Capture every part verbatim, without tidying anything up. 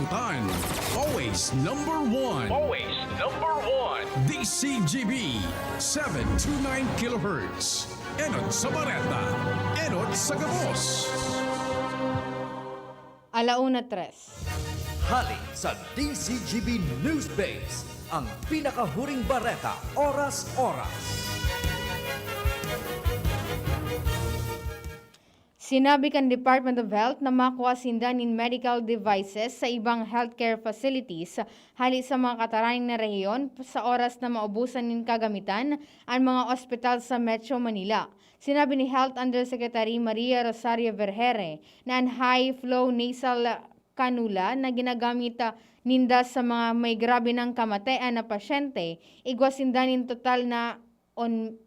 Tan, always number one. Always number one. D C G B, seven two nine kilohertz. Enot sa Bareta, enot sa gabos. Alauna tres. Hali sa D Z G B News Base, ang pinakahuring bareta, oras-oras. Sinabi kan Department of Health na makua sinda nin medical devices sa ibang healthcare facilities hali sa mga kataraning na rehiyon sa oras na maubusan nin kagamitan an mga ospital sa Metro Manila. Sinabi ni Health Undersecretary Maria Rosario Vergere na an high-flow nasal cannula na ginagamit, ah, ninda sa mga may grabe nang kamatean na pasyente, igwa sinda nin total na on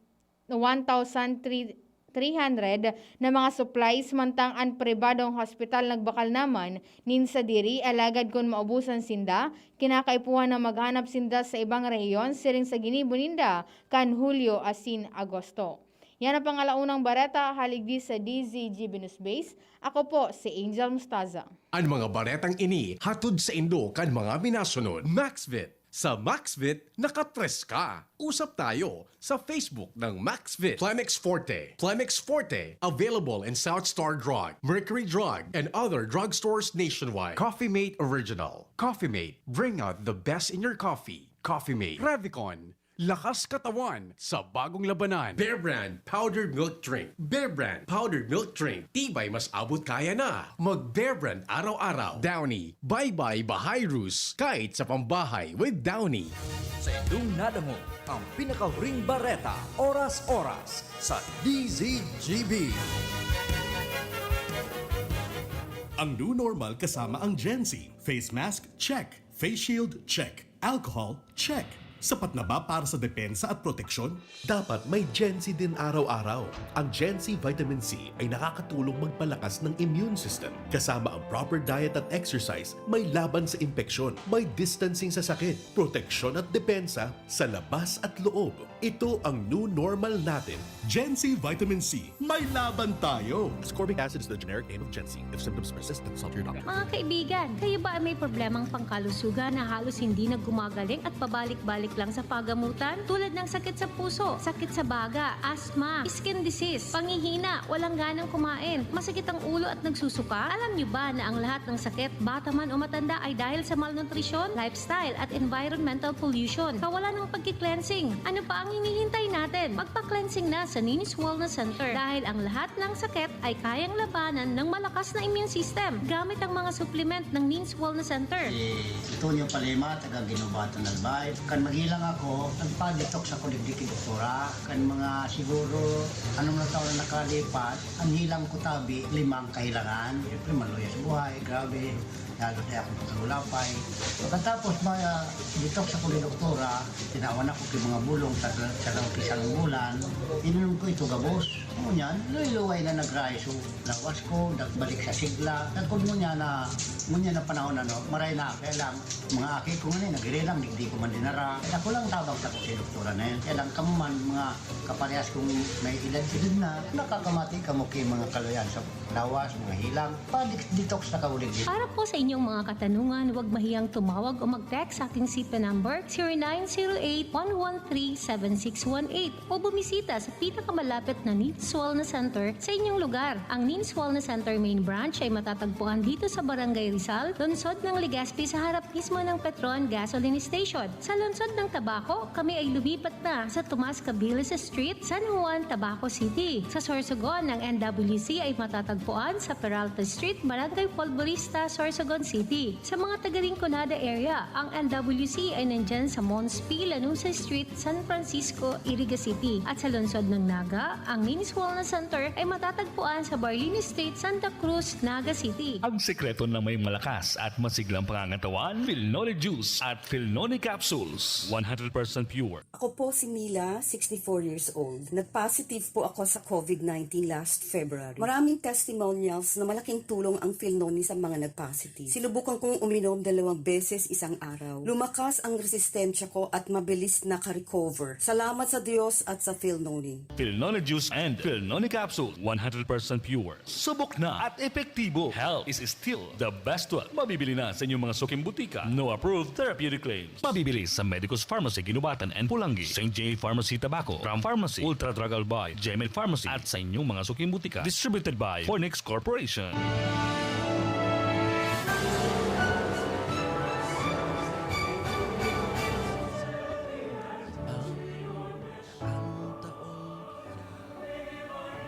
one thousand three hundred na mga supplies, mantang an pribadong hospital nagbakal naman nin sadiri. Alagad kun maubusan sinda, kinakaipuhan na maghanap sinda sa ibang rehiyon siring sa ginibo ninda kan Hulyo asin Agosto. Yan ang pangalaunang bareta, haligdi sa D Z G B News Base. Ako po si Angel Mustaza. An mga baretang ini hatod saindo kan mga minasunod. Maxvit. Sa Maxvit, nakatres ka. Usap tayo sa Facebook ng Maxvit. Plemex Forte. Plemex Forte, available in South Star Drug, Mercury Drug, and other drugstores nationwide. Coffee Mate Original. Coffee Mate, bring out the best in your coffee. Coffee Mate. Revicon, lakas katawan sa bagong labanan. Bear Brand Powdered Milk Drink. Bear Brand Powdered Milk Drink. Tibay mas abot kaya na. Mag Bear Brand araw-araw. Downy. Bye-bye Bahayrus. Kahit sa pambahay with Downy. Saindong nadangog ang pinakahuring bareta, oras-oras, sa D Z G B. Ang new normal kasama ang Gen Z. Face mask, check. Face shield, check. Alcohol, check. Sapat na ba para sa depensa at proteksyon? Dapat may Gen Z din araw-araw. Ang Gen Z Vitamin C ay nakakatulong magpalakas ng immune system. Kasama ang proper diet at exercise, may laban sa impeksyon, may distancing sa sakit, proteksyon at depensa sa labas at loob. Ito ang new normal natin. Gen Z Vitamin C, may laban tayo! Ascorbic acid is the generic name of Gen Z. If symptoms persist, consult your doctor. Mga kaibigan, kayo ba ay may problemang pangkalusugan na halos hindi na gumagaling at pabalik-balik lang sa pagamutan? Tulad ng sakit sa puso, sakit sa baga, asthma, skin disease, panghihina, walang ganang kumain, masakit ang ulo at nagsusuka? Alam nyo ba na ang lahat ng sakit, bata man o matanda, ay dahil sa malnutrisyon, lifestyle at environmental pollution? Kawalan ng pagki-cleansing. Ano pa ang hinihintay natin? Magpa-cleansing na sa Ninis Wellness Center dahil ang lahat ng sakit ay kayang labanan ng malakas na immune system gamit ang mga supplement ng Ninis Wellness Center. Si Antonio Palema, taga Guinobatan, Albay. Kan maghilang ako, nagpa-detox ako digdi ki doktora. Kan mga siguro, anong na taon na nakalipas, ang hilang ko tabi, limang kahilangan. Siyempre, maluya sa buhay, grabe. Lalo na ako pagkagulapay. Pagkatapos, ma-detox ako ni doktora, tinawan ako ki mga bulong sa, sa loob ki sarong bulan. Ininom ko ito gabos. Ngunyan, luway-luway na nagrahay so lawas ko, nagbalik sa sigla. At kung ngunyan na, ngunyan na panahon, ano, maray na, kaya lang, mga aki ko nga na, nagiri lang, digdi ko man dinara. Kaya ako lang tabang sa si doktora na yan. Kaya lang, kamo man, mga kaparehas kong may edad-edad na, nakakamati kamo ki mga kaluyan sa lawas, mga hilang. Pa-detox na kamo digdi. Para po sa inyong mga katanungan, huwag mahiyang tumawag o mag-text sa aking cellphone number, zero nine zero eight, one one three, seven six one eight, o bumisita sa pinakamalapit na Ninis Wellness Center sa inyong lugar. Ang Ninis Wellness Center main branch ay matatagpuan dito sa Barangay Rizal, lungsod ng Legazpi, sa harap mismo ng Petron Gasoline Station. Sa lungsod ng Tabaco, kami ay lumipat na sa Tomas Cabilis Street, San Juan, Tabaco City. Sa Sorsogon, ang N W C ay matatagpuan sa Peralta Street, Barangay Folborista, Sorsogon City. Sa mga taga Rinconada area, ang N W C ay nandyan sa Mons P. Lanuza Street, San Francisco, Iriga City. At sa lungsod ng Naga, ang Ninis Wellness Center ay matatagpuan sa Barlini Street, Santa Cruz, Naga City. Ang sekreto ng may malakas at masiglang pangangatawan, Filnoni Juice at Filnoni Capsules. One hundred percent pure. Ako po si Mila, sixty-four years old. Nag-positive po ako sa COVID nineteen last February. Maraming testimonials na malaking tulong ang Filnoni sa mga nag-positive. Sinubukan kong uminom dalawang beses isang araw. Lumakas ang resistensya ko at mabilis naka-recover. Salamat sa Diyos at sa Philnoni. Philnoni juice and Philnoni capsule, one hundred percent pure. Subok na at epektibo. Health is still the best wealth. Mabibili na sa inyong mga suking butika. No approved therapeutic claims. Mabibili sa Medicus Pharmacy, Guinobatan and Pulangi, Saint J Pharmacy, Tabaco, Ram Pharmacy, Ultra Drug Albay, Gmail Pharmacy, at sa inyong mga suking butika. Distributed by Fornix Corporation.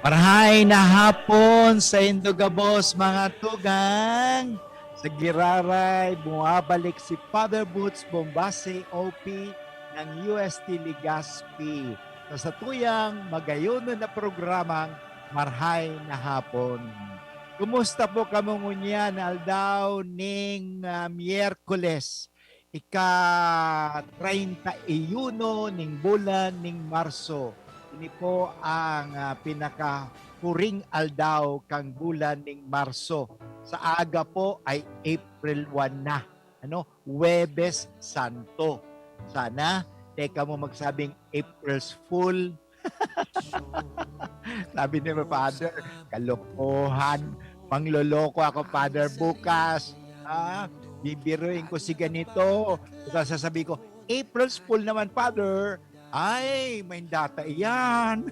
Marhay na hapon saindo gabos, mga tugang. Sa giraray, bumabalik si Father Boots Bombase, O P, ng U S T Legazpi, sa satuyang magayonon na programang Marhay na Hapon. Kumusta po kamo ngunyan na aldaw ning, ah, Miyerkules, ika-treinta y uno ning bulan ning Marso? Ini po ang, ah, pinakahuring aldaw kan bulan ning Marso. Sa aga po ay April one na, ano, Huwebes Santo. Sana, teka mo magsabing April's Fool. Sabi ni Father, "Kalokohan. Mangloloko ako, Father, bukas. Ah, bibiruin ko si ganito." Tapos sasabi ko, "April's Fool naman, Father." Ay, may data iyan.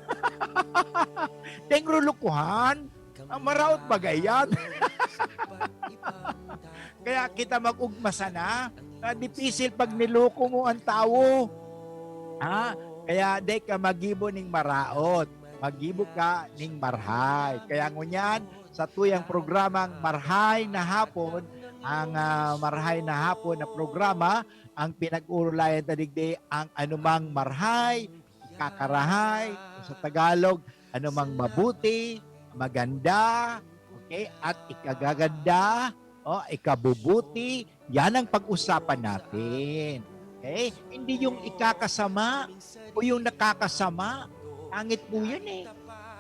Deng rulukuhan. Ang maraot bagay yan. Kaya kita mag-ugma sana, na dipisil pag niloko mo ang tawo. Ha? Kaya di ka magibo ning maraot. Magibo ka ning marhay. Kaya ngunyan, sa tuyang programang Marhay na Hapon, ang, ah, Marhay na Hapon na programa, ang pinag-uulayan ta digdi, ang anumang marhay, kakarahay, sa Tagalog, anumang mabuti, maganda, okay, at ikagaganda, o ikabubuti, yan ang pag-usapan natin. Okay? Hindi yung ikakasama o yung nakakasama. Pangit po yun eh.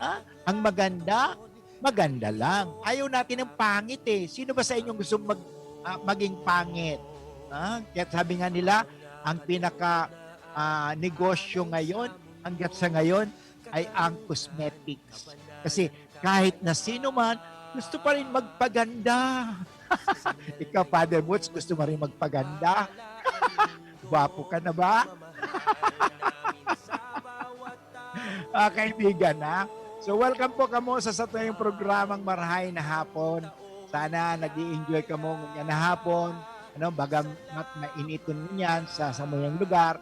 Ha? Ang maganda, maganda lang. Ayaw natin ng pangit eh. Sino ba sa inyong gustong mag-, ah, maging pangit? Ha? Kaya sabi nga nila, ang pinaka, ah, negosyo ngayon, hanggat sa ngayon, ay ang cosmetics. Kasi kahit na sino man, gusto pa rin magpaganda. Ikaw, Father Boots, gusto mo rin magpaganda? Gwapo ka na ba? Ah, kaibigan, ha? So, welcome po kamo sa satuyang programang Marhay na Hapon. Sana nag-i-enjoy kamo ngunyan na hapon. Ano, bagamat mainiton ngunyan sa samuyang lugar,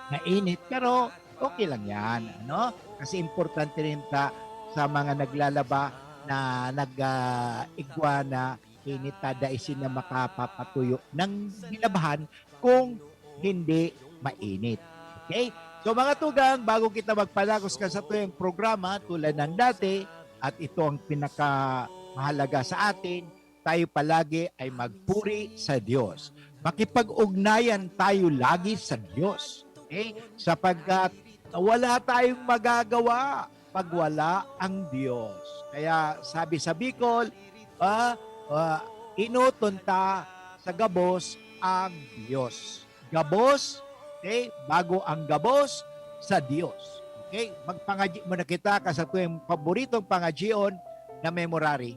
mainit, pero okay lang yan, ano? Kasi importante rin ta sa mga naglalaba na nag, ah, igwa na init, ta dai sinda makapapatuyo ng nilabahan kung hindi mainit. Okay? So, mga tugang, bago kita magpadagos kan satuyang programa, tulad ng dati, at ito ang pinakamahalaga sa atin, tayo palagi ay magpuri sa Diyos. Makipag-ugnayan tayo lagi sa Diyos. Okay? Sapagkat wala tayong magagawa pag wala ang Diyos. Kaya sabi sa Bicol, ah, ah, enoton ta sa gabos ang Diyos. Gabos, okay? Bago ang gabos, sa Diyos. Okay? Magpangadyi muna kita kan satuyang paboritong pangadyion na memorary.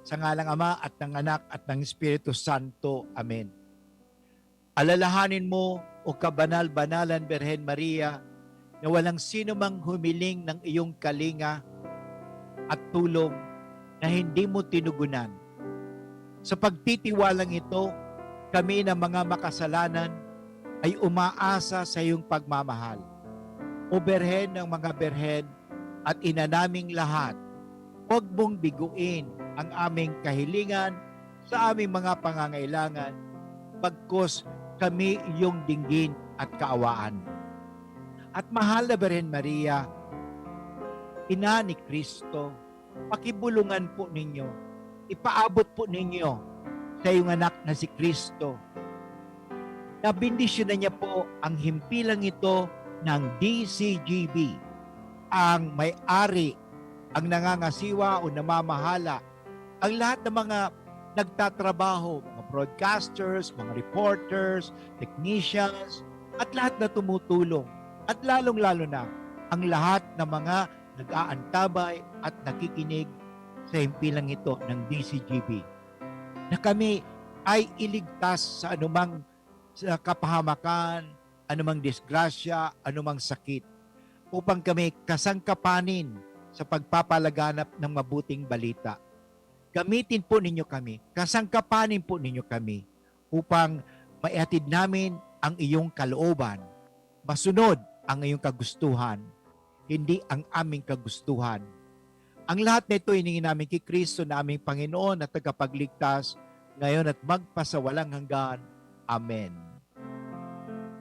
Sa ngalang Ama at ng Anak at ng Espiritu Santo. Amen. Alalahanin mo, O kabanal-banalan Birhen Maria, na walang sino mang humiling ng iyong kalinga at tulong na hindi mo tinugunan. Sa pagtitiwalang ito, kami na mga makasalanan ay umaasa sa iyong pagmamahal. O Birhen ng mga Birhen, at ina naming lahat, huwag mong biguin ang aming kahilingan sa aming mga pangangailangan, bagkus kami iyong dinggin at kaawaan. At mahal na Birhen Maria, ina ni Cristo, pakibulungan po ninyo, ipaabot po ninyo sa iyong anak na si Cristo. Nabendisyonan niya po ang himpilang ito ng D C G B, ang may-ari, ang nangangasiwa o namamahala Ang lahat ng mga nagtatrabaho, mga broadcasters, mga reporters, technicians, at lahat na tumutulong. At lalong-lalo na, ang lahat ng mga nag-aantabay at nakikinig sa himpilang ito ng D C G B, na kami ay iligtas sa anumang, sa kapahamakan, anumang disgrasya, anumang sakit, upang kami kasangkapanin sa pagpapalaganap ng mabuting balita. Gamitin po ninyo kami, kasangkapanin po ninyo kami, upang maihatid namin ang iyong kalooban, masunod ang iyong kagustuhan, hindi ang aming kagustuhan. Ang lahat na ito hiningi namin kay Kristo na aming Panginoon at Tagapagligtas, ngayon at magpasawalang hanggan. Amen.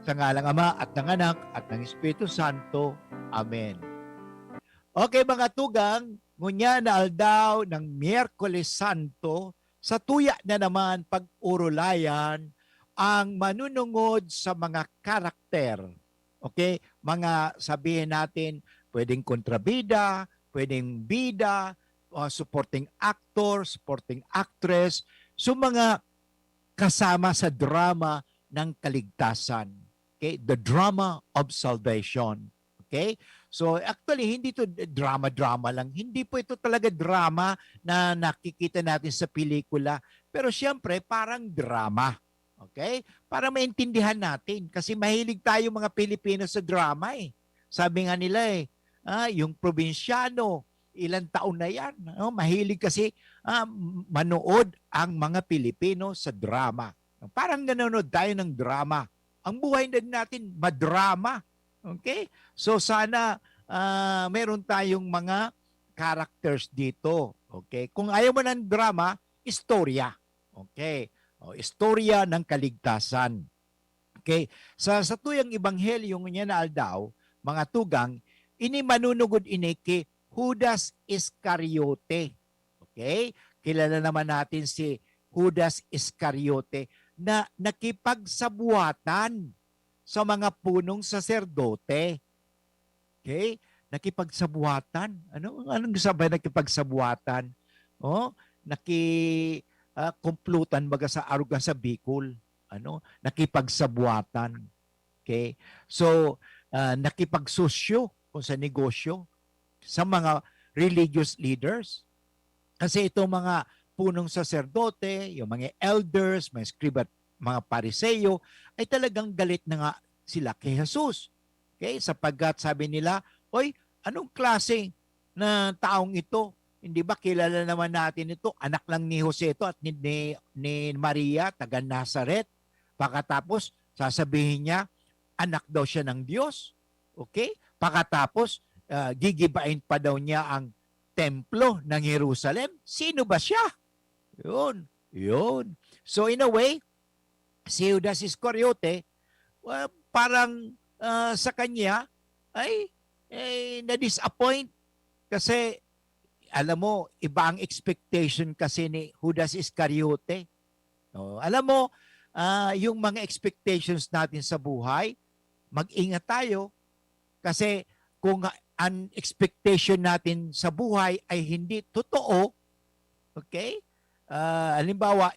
Sa ngalang Ama at ng Anak at ng Espiritu Santo. Amen. Okay, mga tugang, ngunyan na aldaw ng Miyerkules Santo, sa tuya na naman pag-urulayan ang manunungod sa mga karakter. Okay? Mga, sabihin natin, pwedeng kontrabida, pwedeng bida, uh, supporting actor, supporting actress. So, mga kasama sa drama ng kaligtasan. Okay? The drama of salvation. Okay? So, actually, hindi to drama-drama lang. Hindi po ito talaga drama na nakikita natin sa pelikula. Pero siyempre, parang drama. Okay? Para maintindihan natin. Kasi mahilig tayo, mga Pilipino, sa drama eh. Sabi nga nila eh, ah, yung probinsyano, ilang taon na yan. No? Mahilig kasi, ah, manood ang mga Pilipino sa drama. Parang nanonood tayo ng drama. Ang buhay na din natin, madrama. Okay? So sana, ah, meron tayong mga characters dito. Okay? Kung ayaw mo ng drama, istorya. Okay? O, istorya ng kaligtasan. Okay? Sa, sa tuyang ebanghelyo ngunyan na aldaw, mga tugang, ini manunugod ini ki Judas Iscariote. Okay? Kilala naman natin si Judas Iscariote na nakipagsabuatan sa mga punong saserdote. Okay? Nakipagsabuatan. Ano? Anong sabi nakipagsabuatan? Oh, naki, ah, kumplutan baga sa aruga sa Bicol. Ano? Nakipagsabuatan. Okay? So, ah, nakipagsosyo kung sa negosyo sa mga religious leaders. Kasi itong mga punong saserdote, yung mga elders, mga eskriba at mga Pariseo, ay talagang galit na nga sila kay Jesus. Okay? Sapagkat sabi nila, "Oy, anong klase na taong ito? Hindi ba kilala naman natin ito? Anak lang ni Jose ito at ni, ni, ni Maria, taga Nazareth." Pakatapos, sasabihin niya, anak daw siya ng Diyos. Okay? Pakatapos, ah, gigibain pa daw niya ang templo ng Jerusalem. Sino ba siya? Yun. Yun. So, in a way, si Judas Iscariote, ah, parang, ah, sa kanya, ay, eh, na-disappoint. Kasi, alam mo, iba ang expectation kasi ni Judas Iscariote. Oh, alam mo, ah, yung mga expectations natin sa buhay, mag-ingat tayo. Kasi kung ang expectation natin sa buhay ay hindi totoo, okay? Ah, halimbawa,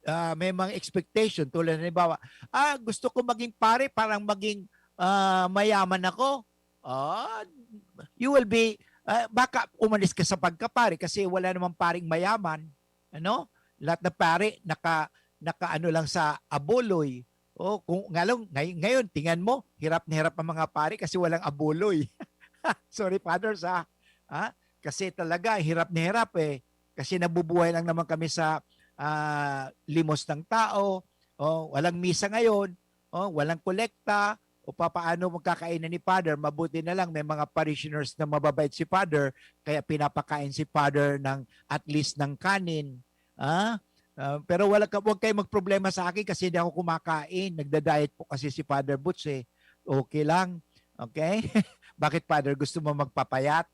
ah, may mga expectation, tulad halimbawa, "Ah, gusto ko maging pare, parang maging, ah, mayaman ako." Ah, you will be, ah, baka umalis ka sa pagkapare kasi wala namang paring mayaman. Ano? Lahat na pare naka, naka-ano lang sa abuloy. Oh, kung nga lang, ngay-, ngayon, tingnan mo, hirap na hirap ang mga pare kasi walang abuloy. Sorry, Father, sa, ha? Kasi talaga, hirap na hirap eh. Kasi nabubuhay lang naman kami sa, ah, limos ng tao. Oh, walang misa ngayon. Oh, walang kolekta. O papaano magkakainan ni Father? Mabuti na lang may mga parishioners na mababait si Father, kaya pinapakain si Father ng at least ng kanin. Ah? Ah, pero wala ka, huwag kayong magproblema sa akin kasi hindi ako kumakain. Nagda-diet po kasi si Father Boots eh. Okay lang. Okay? Bakit, Father? Gusto mo magpapayat?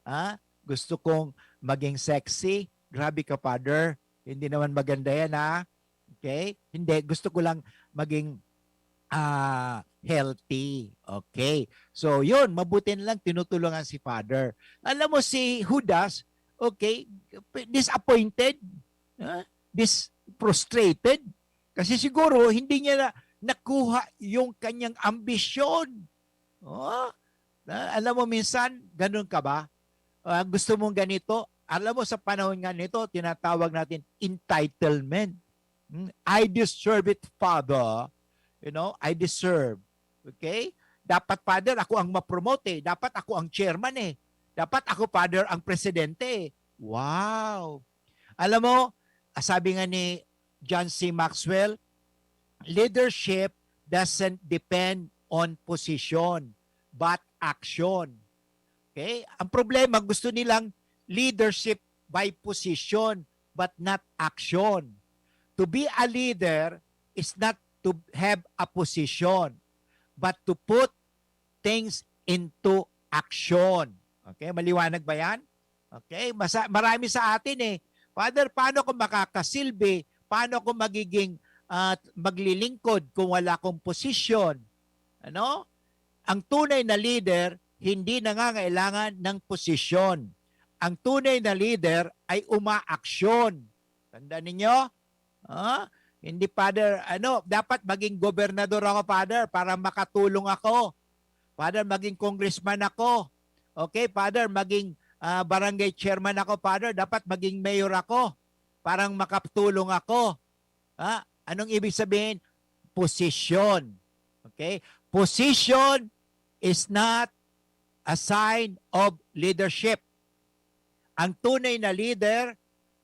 Ha? Gusto kong maging sexy? Grabe ka, Father. Hindi naman maganda yan, ha? Okay? Hindi. Gusto ko lang maging, ah, healthy. Okay. So, yun. Mabuti na lang tinutulungan si Father. Alam mo, si Judas, Okay? Disappointed. Ha? Dis-, frustrated. Kasi siguro, hindi niya na nakuha yung kanyang ambisyon. Oh, na, alam mo, minsan, ganun ka ba? Ah, gusto mong ganito. Alam mo, sa panahon nga nito, tinatawag natin entitlement. Hmm, "I deserve it, Father." You know, "I deserve." Okay? Dapat, Father, ako ang ma-promote eh. Dapat ako ang chairman eh. Dapat ako, Father, ang presidente eh. Wow! Alam mo, ah, sabi nga ni John C. Maxwell, "Leadership doesn't depend on position, but action." Okay? Ang problema, gusto nilang leadership by position, but not action. To be a leader is not to have a position, but to put things into action. Okay? Maliwanag ba yan? Okay? Masa-, marami sa atin eh, "Father, paano ako makakasilbi? Paano ako magiging, ah, maglilingkod kung wala akong posisyon?" Ano? Ang tunay na leader, hindi nangangailangan ng posisyon. Ang tunay na leader ay umaaksyon. Tandaan ninyo? Ah, hindi, Father, ano, dapat maging gobernador ako, Father, para makatulong ako. Father, maging congressman ako. Okay, Father, maging, ah, barangay chairman ako, Father. Dapat maging mayor ako. Parang makatulong ako. Ha? Anong ibig sabihin? Posisyon. Okay? Position is not a sign of leadership. Ang tunay na leader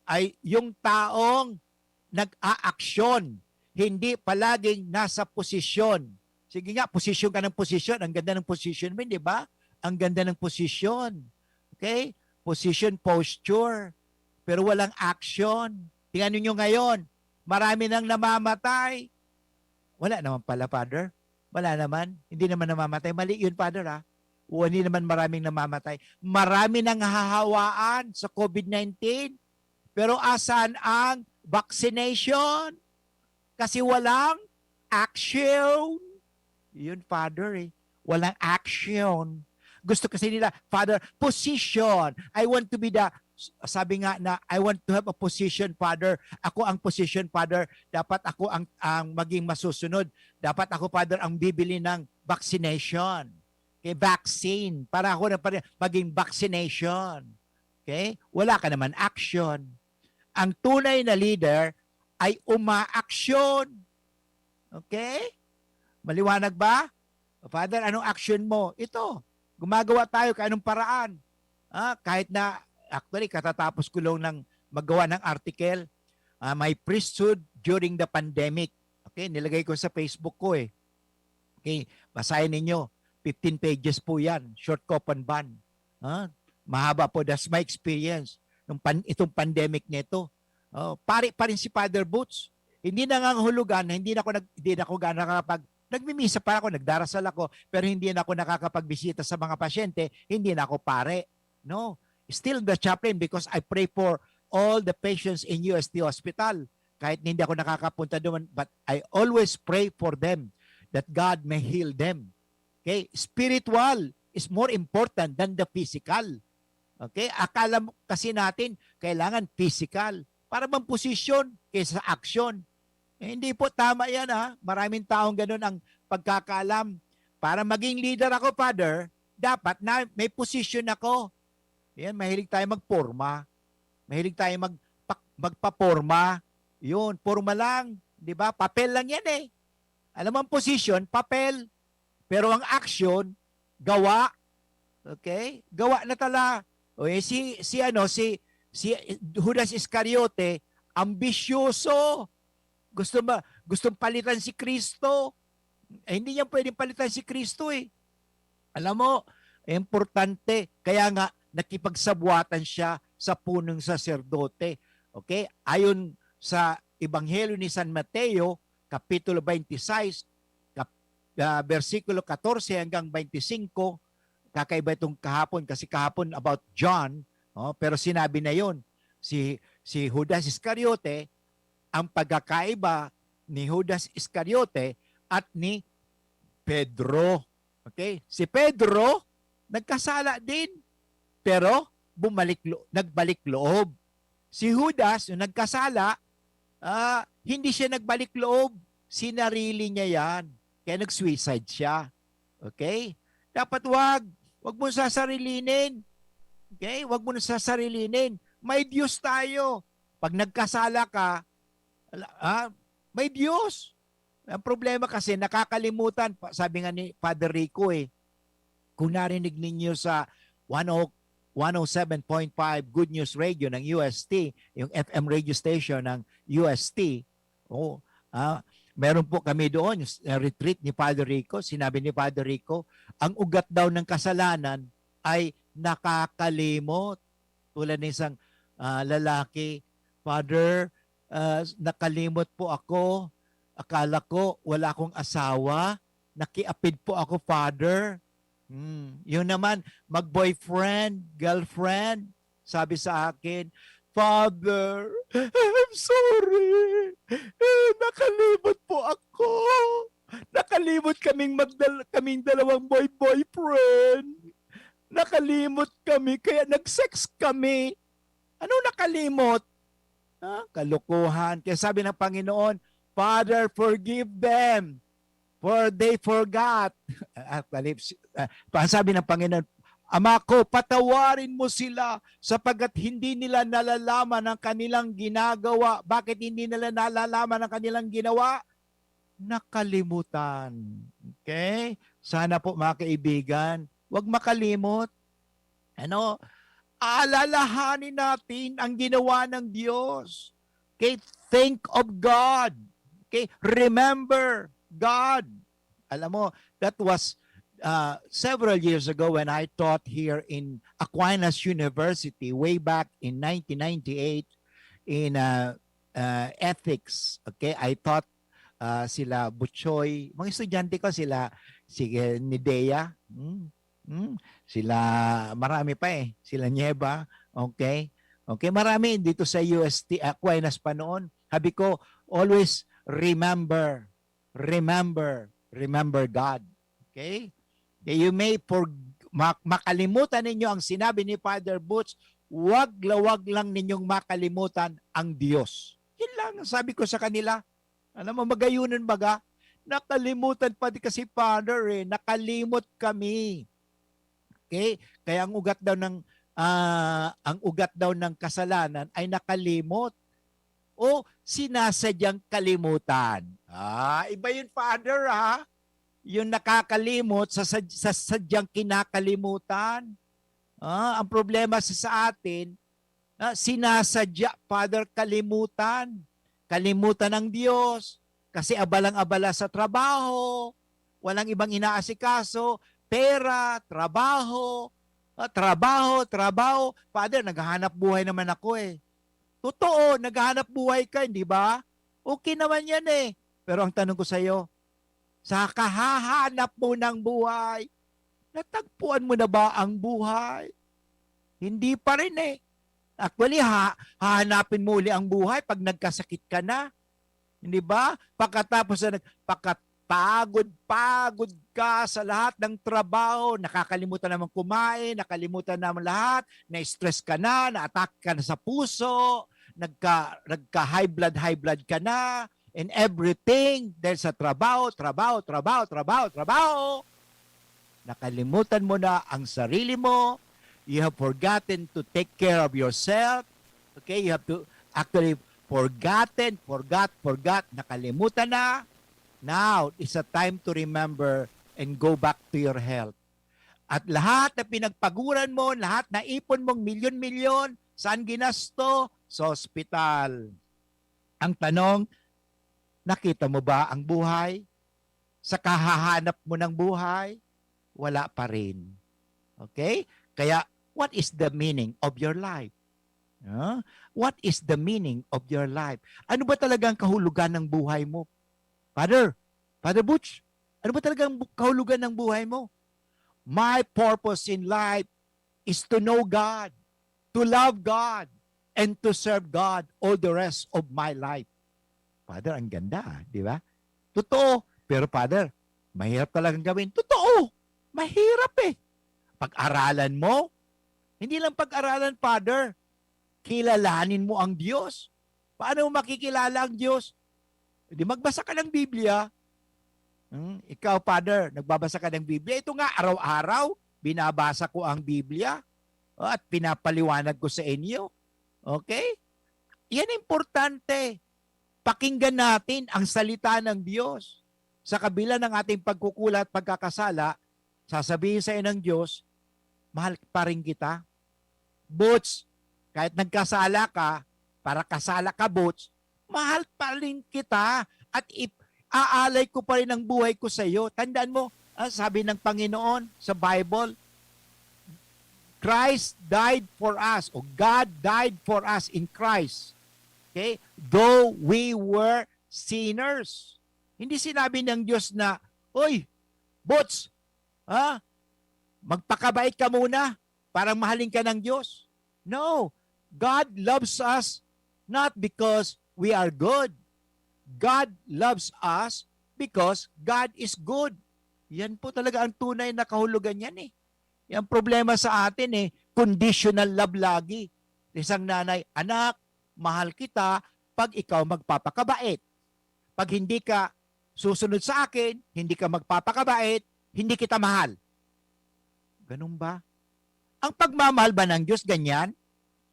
ay yung taong nag-aaksyon, hindi palaging nasa posisyon. Sige nga, posisyon ka ng posisyon. Ang ganda ng posisyon mo, di ba? Ang ganda ng posisyon. Okay? Position, posture. Pero walang action. Tingnan niyo ngayon, marami nang namamatay. Wala naman pala, Father. Wala naman. Hindi naman namamatay. Mali yun, Father, ha? O, hindi naman maraming namamatay. Marami nang hahawaan sa COVID nineteen. Pero asan ang vaccination? Kasi walang action. Yun, Father, eh. Walang action. Gusto kasi nila, "Father, position. I want to be the," sabi nga na, "I want to have a position, Father. Ako ang position, Father. Dapat ako ang, ang maging masusunod. Dapat ako, Father, ang bibili ng vaccination." Okay, vaccine. Para ako na pa rin maging vaccination. Okay? Wala ka naman action. Ang tunay na leader ay umaaksyon. Okay? Maliwanag ba? "Father, anong action mo?" Ito, gumagawa tayo kung anong paraan. Ah, kahit na, actually, katatapos ko lang ng magawa ng article, ah, "My Priesthood During the Pandemic." Okay, nilagay ko sa Facebook ko eh. Okay, basahin ninyo. Fifteen pages po yan. Short Copan Bond. Ah, mahaba po. That's my experience. Nung pan-, itong pandemic nito. Oh, pare pa rin si Father Boots. Hindi nangangahulugan na hindi na ako nag-, hindi na ako ga-, nakakapag-, nagmimisa pa ako, nagdarasal ako, pero hindi na ako nakakapagbisita sa mga pasyente, hindi na ako pare. No. Still the chaplain because I pray for all the patients in U S T hospital. Kahit na hindi ako nakakapunta doon, but I always pray for them that God may heal them. Okay? Spiritual is more important than the physical. Okay? Akala mo kasi natin, kailangan physical. Para bang posisyon kaysa action? Eh, hindi po tama yan, ha? Maraming taong ganun ang pagkakaalam. Para maging leader ako, Father, dapat na may position ako. Yan, mahilig tayo magporma. Mahilig tayo mag-, pa-, magpaporma. Yun, porma lang. Di ba? Papel lang yan eh. Alam mo ang position, papel. Pero ang action, gawa. Okay? Gawa na tala. O eh, si, si ano, si, si Judas Iscariote, ambisyoso. Gusto ma-, gustong palitan si Kristo. Eh, hindi niya pwedeng palitan si Kristo eh. Alam mo, importante. Kaya nga, nakipagsabwatan siya sa punong saserdote. Okay? Ayon sa Ebanghelyo ni San Mateo, Kapitulo twenty-six, kap-, ah, bersikulo katorse hanggang twenty-singko, kakaiba itong kahapon, kasi kahapon about John, oh, pero sinabi na yon. Si, si Judas Iscariote, ang pagkakaiba ni Judas Iscariote at ni Pedro. Okay? Si Pedro, nagkasala din. Pero, bumalik lo-, nagbalik loob. Si Judas, yung nagkasala, ah, hindi siya nagbalik loob. Sinarili niya yan. Kaya nag-suicide siya. Okay? Dapat wag. Wag mo sasarilinin. Okay? Wag mo na sasarilinin. May Diyos tayo. Pag nagkasala ka, ala-, ah, may Diyos. Ang problema kasi, nakakalimutan. Pa-, sabi nga ni Father Rico eh, kung narinig ninyo sa one oh, one oh seven point five Good News Radio ng U S T, yung F M radio station ng U S T, oh, ah, meron po kami doon, yung s-, retreat ni Father Rico, sinabi ni Father Rico, ang ugat daw ng kasalanan ay nakakalimot. Tulad ng isang, ah, lalaki, "Father, ah, nakalimot po ako. Akala ko wala akong asawa. Nakiapid po ako, Father." Hmm, yun naman, mag-boyfriend, girlfriend, sabi sa akin, "Father, I'm sorry. Eh, nakalimot po ako. Nakalimot kaming magdal-, kaming dalawang boy-, boyfriend. Nakalimot kami, kaya nag-sex kami." Ano nakalimot? Ha? Kalokohan. Kaya sabi ng Panginoon, "Father, forgive them, for they forgot." Actually, si-, ah, pa-, sabi ng Panginoon, "Ama ko, patawarin mo sila sapagkat hindi nila nalalaman ang kanilang ginagawa." Bakit hindi nila nalalaman ang kanilang ginawa? Nakalimutan. Okay? Sana po, mga kaibigan, wag makalimot. Ano? Alalahanin natin ang ginawa ng Diyos. Okay? Think of God. Okay? Remember God. Alam mo, that was, uh, several years ago when I taught here in Aquinas University way back in nineteen ninety-eight in, uh, uh, ethics. Okay? I taught, uh, sila Buchoy, mga estudyante ko, sila, sige, ni Dea, hmm, hmm, sila, marami pa eh, sila Nieva, okay? Okay, marami dito sa U S T, Aquinas pa noon. Sabi ko, "Always remember, remember, remember God." Okay? Kaya you may for-, ma-, makalimutan ninyo ang sinabi ni Father Butch, wag lawag lang ninyong makalimutan ang Diyos. Yun lang ang sabi ko sa kanila. Alam mo, magayunan baga, nakalimutan pa di kasi, Father, eh. Nakalimot kami. Okay? Kaya ang ugat daw ng, ah, ang ugat daw ng kasalanan ay nakalimot o sinasadyang kalimutan. Ah, iba yun, Father, ha? Yung nakakalimot sa sad-, sa sadyang kinakalimutan. Ah, ang problema sa, sa atin, ah, sinasadya, Father, kalimutan. Kalimutan ang Diyos kasi abalang-abala sa trabaho, walang ibang inaasikaso, pera, trabaho, ah, trabaho, trabaho. "Father, naghahanap buhay naman ako eh." Totoo, naghahanap buhay ka, hindi ba? Okay naman yan eh. Pero ang tanong ko sa'yo, sa kahahanap mo ng buhay, natagpuan mo na ba ang buhay? Hindi pa rin eh. Actually, ha-, hahanapin mo uli ang buhay pag nagkasakit ka na. Hindi ba? Pagkatapos na nag-, pagkatapos pagod-pagod ka sa lahat ng trabaho, nakakalimutan naman kumain, nakalimutan naman lahat, na-stress ka na, na-attack ka na sa puso, nagka, nagka-high blood, high blood ka na, and everything, dahil sa trabaho, trabaho, trabaho, trabaho, trabaho. Nakalimutan mo na ang sarili mo. You have forgotten to take care of yourself. Okay, you have to actually forgotten, forgot, forgot, nakalimutan na. Now is a time to remember and go back to your health. At lahat na pinagpaguran mo, lahat na ipon mong milyon-milyon, saan ginasto? Sa ospital. Ang tanong, nakita mo ba ang buhay? Sa kahahanap mo ng buhay? Wala pa rin. Okay? Kaya, what is the meaning of your life? Huh? What is the meaning of your life? Ano ba talaga ang kahulugan ng buhay mo? Father, Father Butch, ano ba talaga ang bu-, kahulugan ng buhay mo? My purpose in life is to know God, to love God, and to serve God all the rest of my life. Father, ang ganda, ah, di ba? Totoo. Pero Father, mahirap talagang gawin. Totoo. Mahirap eh. Pag-aralan mo, Hindi lang pag-aralan, Father. Kilalanin mo ang Diyos. Paano mo makikilala ang Diyos? Di magbasa ka ng Biblia. Hmm? Ikaw, Father, nagbabasa ka ng Biblia. Ito nga, araw-araw, binabasa ko ang Biblia. Oh, at pinapaliwanag ko sa inyo. Okay? Yan importante. Pakinggan natin ang salita ng Diyos. Sa kabila ng ating pagkukulang at pagkakasala, sasabihin sa'yo ng Diyos, "Mahal pa rin kita." Boots, kahit nagkasala ka, para kasala ka, Boots, mahal pa rin kita at ip-, aalay ko pa rin ang buhay ko sa iyo. Tandaan mo, ah, sabi ng Panginoon sa Bible, "Christ died for us," o "God died for us in Christ." Okay? "Though we were sinners." Hindi sinabi ng Diyos na, "Oy, Boots, ha? Magpakabait ka muna para mahalin ka ng Diyos." No. God loves us not because we are good. God loves us because God is good. Yan po talaga ang tunay na kahulugan niyan eh. Yung problema sa atin eh, conditional love lagi. Isang nanay, "Anak, mahal kita pag ikaw magpapakabait. Pag hindi ka susunod sa akin, hindi ka magpapakabait, hindi kita mahal." Ganun ba? Ang pagmamahal ba ng Diyos ganyan?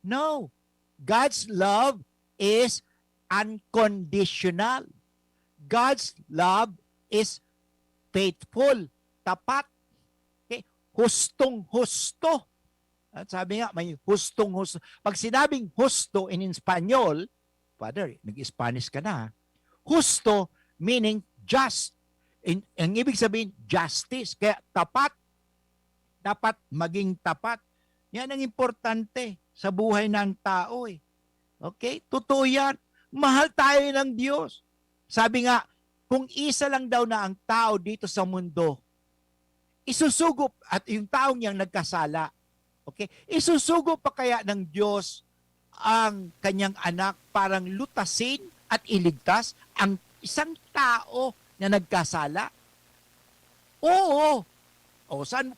No. God's love is unconditional. God's love is faithful, tapat. Okay? Hustong-husto. At sabi nga, may hustong-husto. Pag sinabing husto in Espanyol, Father, nag-Spanish ka na, ha? Husto meaning just. In, ang ibig sabihin, justice. Kaya tapat. Dapat maging tapat. Yan ang importante sa buhay ng tao eh. Okay? Totoo yan. Mahal tayo ng Diyos. Sabi nga, kung isa lang daw na ang tao dito sa mundo, isusugo, at yung taong yang nagkasala, okay, isusugo pa kaya ng Diyos ang kanyang anak parang lutasin at iligtas ang isang tao na nagkasala? Oo. O saan,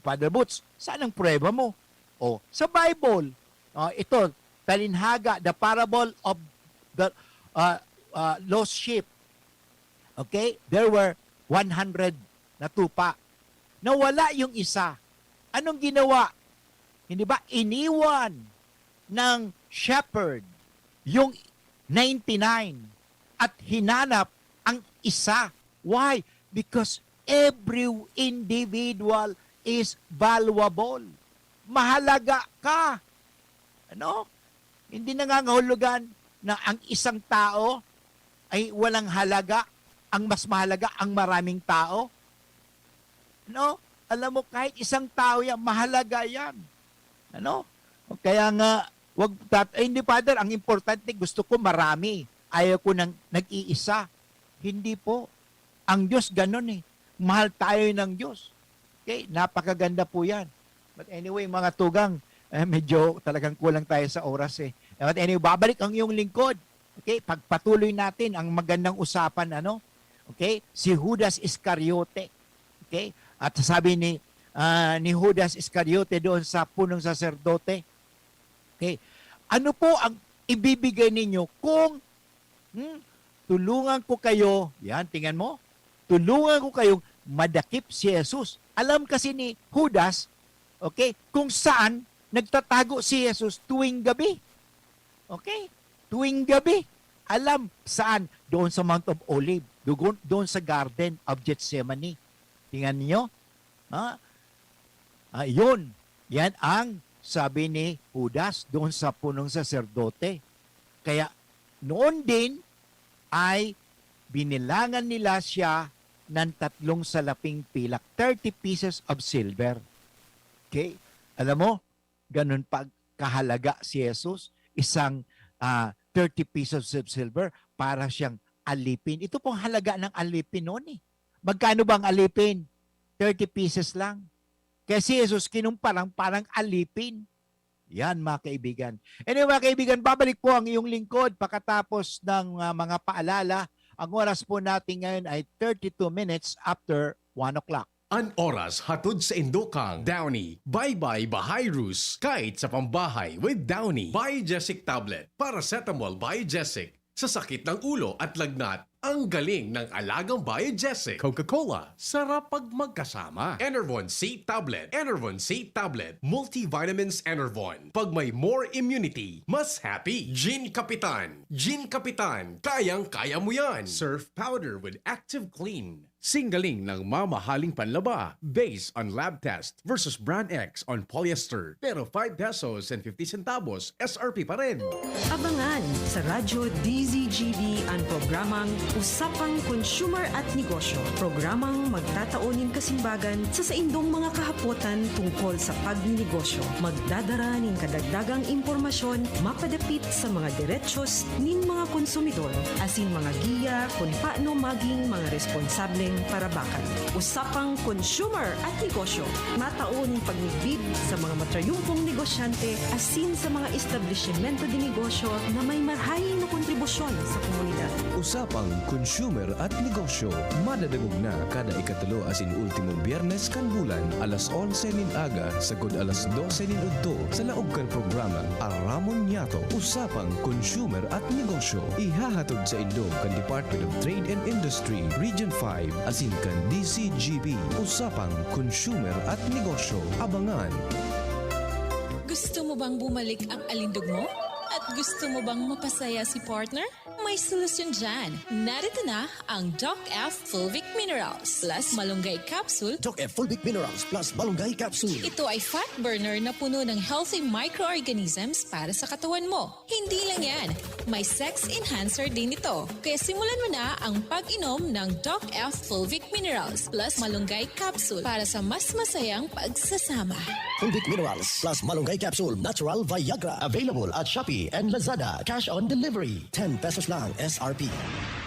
Father Boots, saan ang prueba mo? O, sa Bible. O, ito, talinhaga, the parable of the uh, uh, lost sheep. Okay? There were one hundred na tupa. Nawala yung isa. Anong ginawa? Hindi ba? Iniwan ng shepherd yung ninety-nine at hinanap ang isa. Why? Because every individual is valuable. Mahalaga ka. Ano? Hindi nangangahulugan na ang isang tao ay walang halaga. Ang mas mahalaga, ang maraming tao. No? Alam mo, kahit isang tao yan, mahalaga yan. Ano? Kaya nga, wag tat-, eh, hindi, Father, ang importante, gusto ko marami. Ayaw ko nang nag-iisa. Hindi po. Ang Diyos ganun eh. Mahal tayo ng Diyos. Okay? Napakaganda po yan. But anyway, mga tugang, eh, medyo talagang kulang tayo sa oras eh. But anyway, babalik ang iyong lingkod. Okay? Pagpatuloy natin ang magandang usapan, ano? Okay? Si Judas Iscariote. Okay? At sabi ni, ah, ni Judas Iscariote doon sa punong saserdote, okay, "Ano po ang ibibigay ninyo kung, hmm, tulungan ko kayo?" Yan, tingnan mo. "Tulungan ko kayong madakip si Jesus." Alam kasi ni Judas, okay, kung saan nagtatago si Jesus tuwing gabi. Okay? Tuwing gabi. Alam saan? Doon sa Mount of Olive. Doon, doon sa Garden of Gethsemane. Tingnan niyo. Ha? Ah, yun. Yan ang sabi ni Judas doon sa punong saserdote. Kaya noon din ay binilangan nila siya ng tatlong salaping pilak, thirty pieces of silver. Okay? Alam mo, ganun pag kahalaga si Jesus, isang, ah, thirty pieces of silver, para siyang alipin. Ito pong halaga ng alipin noon eh. Magkano ba ang alipin? Thirty pieces lang. Kaya si Jesus, kinumparang parang alipin. Yan, mga kaibigan. Anyway, mga kaibigan, babalik po ang iyong lingkod pakatapos ng, ah, mga paalala. Ang oras po natin ngayon ay thirty-two minutes after one o'clock. An oras hatod saindo kan Downy. Bye-bye Bahayrus, kahit sa pambahay with Downy. Biogesic tablet, paracetamol Biogesic, sa sakit ng ulo at lagnat. Ang galing ng alagang Biogesic. Coca-Cola, sarap pag magkasama. Enervon C tablet, Enervon C tablet, multivitamins Enervon. Pag may more immunity, mas happy. Gin Kapitan, Gin Kapitan, kayang-kaya mo yan. Surf powder with active clean. Singgaling ng mamahaling panlaba, based on lab test versus brand X on polyester, pero five pesos and fifty centavos S R P pa rin. Abangan sa Radyo D Z G B an programang Usapang Consumer at Negosyo. Programang magtatao nin kasimbagan sa saindong mga kahapotan tungkol sa pagninegosyo. Magdadara nin kadagdagang impormasyon mapadapit sa mga derechos nin mga konsumidor asin mga giya kun paano magin mga responsableng parabakan. Usapang Consumer at Negosyo, matao nin pagmidbid sa mga matrayumpong negosyante asin sa mga establisimento de negosyo na may marahay na kontribusyon sa komunidad. Usapang Consumer at Negosyo, madadangog na kada ikatulo asin ultimong Biyernes kan bulan, alas onse nin aga sagkod alas dose nin udto, sa laog kan programang Aramon Niyato, Usapang Consumer at Negosyo. Ihahatod saindo kan Department of Trade and Industry, Region five, asin kan D Z G B. Usapang Consumer at Negosyo. Abangan! Gusto mo bang bumalik ang alindog mo? At gusto mo bang mapasaya si partner? May solusyon dyan. Narito na ang Doc F Fulvic Minerals plus Malunggay Capsule. Doc F Fulvic Minerals plus Malunggay Capsule. Ito ay fat burner na puno ng healthy microorganisms para sa katawan mo. Hindi lang yan, may sex enhancer din ito. Kaya simulan mo na ang pag-inom ng Doc F Fulvic Minerals plus Malunggay Capsule para sa mas masayang pagsasama. Fulvic Minerals plus Malunggay Capsule Natural Viagra. Available at Shopee and Lazada. Cash on delivery. Ten pesos lang S R P.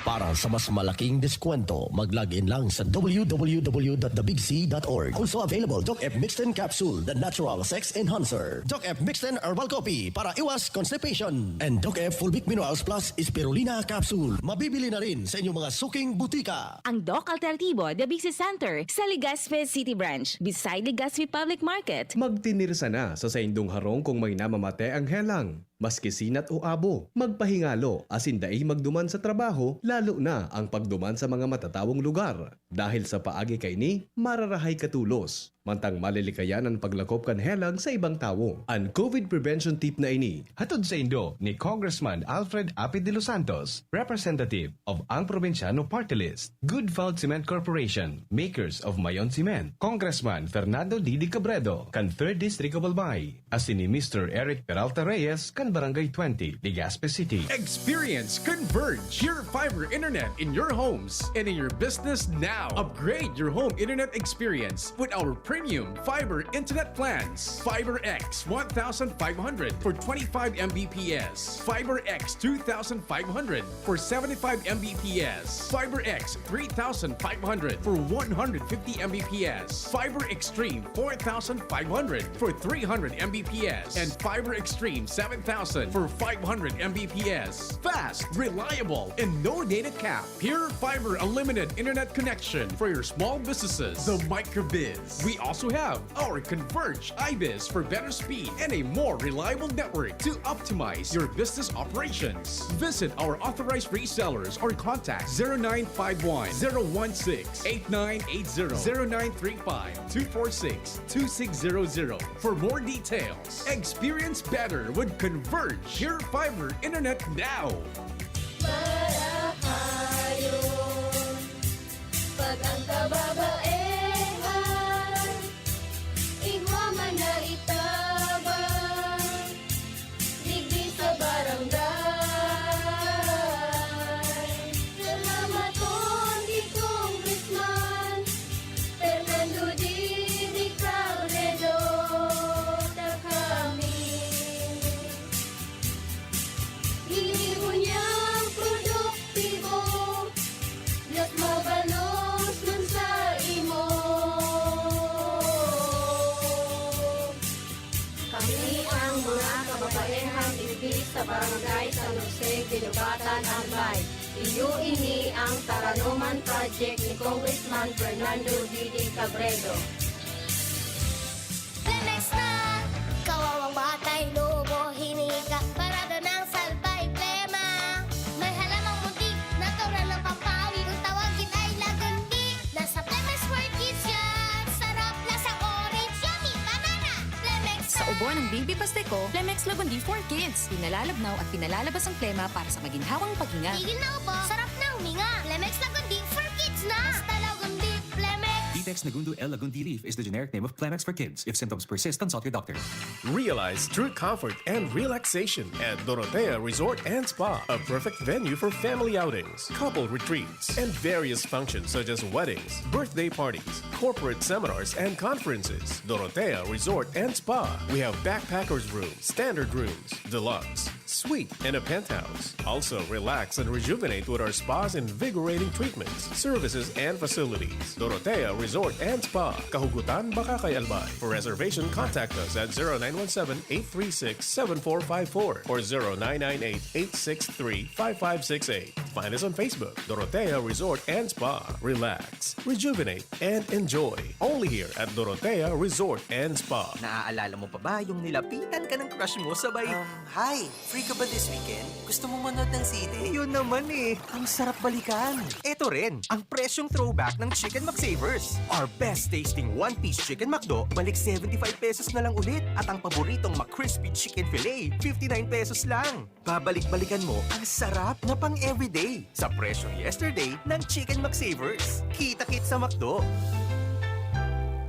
Para sa mas malaking deskwento, mag-log in lang sa w w w dot the big c dot org. Also available, Doc F Mixten Capsule, the natural sex enhancer. Doc F Mixten Herbal Coffee para iwas constipation. And Doc F Fulvic Minerals Plus Spirulina Capsule. Mabibili na rin sa inyong mga suking butika. Ang Doc Alternativo, The Big C Center, sa Legazpi City Branch, beside Legazpi Public Market. Magtinirsa na sa saindong harong kung may namamate ang helang. Maski sinat o abo, magpahingalo asin dai magduman sa trabaho, lalo na ang pagduman sa mga matatawong lugar. Dahil sa paagi kaini, mararahay ka tolos, mantang malilikayan an paglakop kan helang sa ibang tawo. An COVID prevention tip na ini, hatod saindo ni Congressman Alfred Apid de los Santos, representative of Ang Probinsyano Party List, Good Food Cement Corporation, makers of Mayon Cement, Congressman Fernando Didi Cabredo, kan Third District of Albay, asin ni Mister Eric Peralta Reyes, kan Barangay twenty, Legazpi City. Experience Converge, your fiber internet in your homes and in your business now. Upgrade your home internet experience with our premium fiber internet plans. Fiber X one thousand five hundred for twenty-five M B P S, Fiber X two thousand five hundred for seventy-five M B P S, Fiber X three thousand five hundred for one hundred fifty M B P S, Fiber Extreme four thousand five hundred for three hundred M B P S, and Fiber Extreme seven thousand for five hundred M B P S. Fast, reliable, and no data cap. Pure Fiber Unlimited Internet Connection for your small businesses. The Microbiz. We also have our Converge Ibis for better speed and a more reliable network to optimize your business operations. Visit our authorized resellers or contact zero nine five one, zero one six, eight nine eight zero, zero nine three five, two four six, two six zero zero for more details. Experience better with Converge Pure Fiber Internet now. Marahayon, pag ang kababaehan, igwa man na itabang, digdi sa barangay. Salamaton ki Congressman Fernando Didi Cabredo, ta kami. Ginibo niyang produktibo, mas mabalos man sa imo. Kami ang mga kababaehang digdi sa Barangay San Jose, Guinobatan, Albay. Iyo ini ang Taranoman Project ni Congressman Fernando Didi Cabredo. Flemex na! Kawawang batay, lobo, hinika, parada ng salbay, plema. May halamang muntik, natural na pampawi. Kung tawagin ay lagundi, nasa Flemex for Kids yan. Sarap, lasang orange, yummy, banana. Flemex Sa ubo ng Baby Pasteco, Flemex Lagundi for Kids. Pinalalabnaw at pinalalabas ang plema para sa maginhawang paghinga. Tigil na ubo, sarap na huminga. Flemex Lagundi for Kids na. Basta Lagundi, Flemex. Vitex Nagundo L Lagundi leaf is the generic name of Plemex for kids. If symptoms persist, consult your doctor. Realize true comfort and relaxation at Dorotea Resort and Spa, a perfect venue for family outings, couple retreats, and various functions such as weddings, birthday parties, corporate seminars, and conferences. Dorotea Resort and Spa. We have backpackers room, standard rooms, deluxe, suite, and a penthouse. Also, relax and rejuvenate with our spa's invigorating treatments, services, and facilities. Dorotea Resort and Spa, Kahugutan, Bacacay, Albay. For reservation, contact us at zero nine one seven, eight three six, seven four five four or zero nine nine eight, eight six three, five five six eight. Find us on Facebook, Dorotea Resort and Spa. Relax, rejuvenate, and enjoy. Only here at Dorotea Resort and Spa. Naaalala mo pa ba yung nilapitan ka ng crush mo sabay, Um, hi! Free ka ba this weekend? Gusto mo manood ng sine? Yun naman eh, ang sarap balikan. Eto rin, ang presyong throwback ng Chicken McSavers. Our best tasting one-piece Chicken McDo, balik seventy-five pesos na lang ulit. At ang paboritong McCrispy Chicken Fillet, fifty-nine pesos lang. Babalik-balikan mo ang sarap na pang everyday sa presyong yesterday ng Chicken McSavers. Kita-kit sa McDo!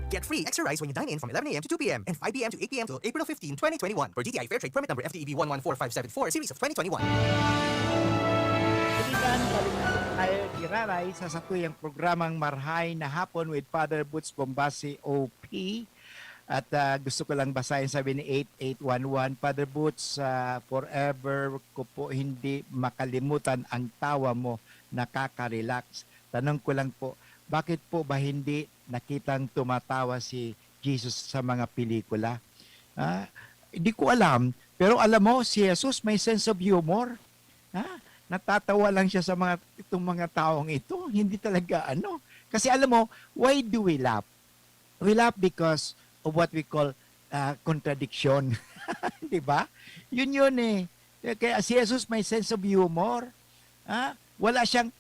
Get free extra rice when you dine in from eleven a.m. to two p.m. and five p.m. to eight p.m. till April fifteen, twenty twenty-one. Per D T I Fair Trade Permit Number F T E B one one four five seven four, Series of twenty twenty-one. Kaibigan, balik na tayo, giraray, sa satuyang programang Marhay na Hapon with Father Boots Bombasi, O P. At ah, gusto ko lang basahin, sabi ni eight eight one one, Father Boots, ah, forever ko po hindi makalimutan ang tawa mo, nakaka-relax. Tanong ko lang po, bakit po ba hindi nakitang tumatawa si Jesus sa mga pelikula? Ah, hindi ko alam, pero alam mo, si Jesus may sense of humor. Ha? Natatawa lang siya sa mga, itong mga taong ito. Hindi talaga ano. Kasi alam mo, why do we laugh? We laugh because of what we call ah, contradiction. Di ba? Yun yun eh. Kaya si Jesus may sense of humor. Ha? Wala siyang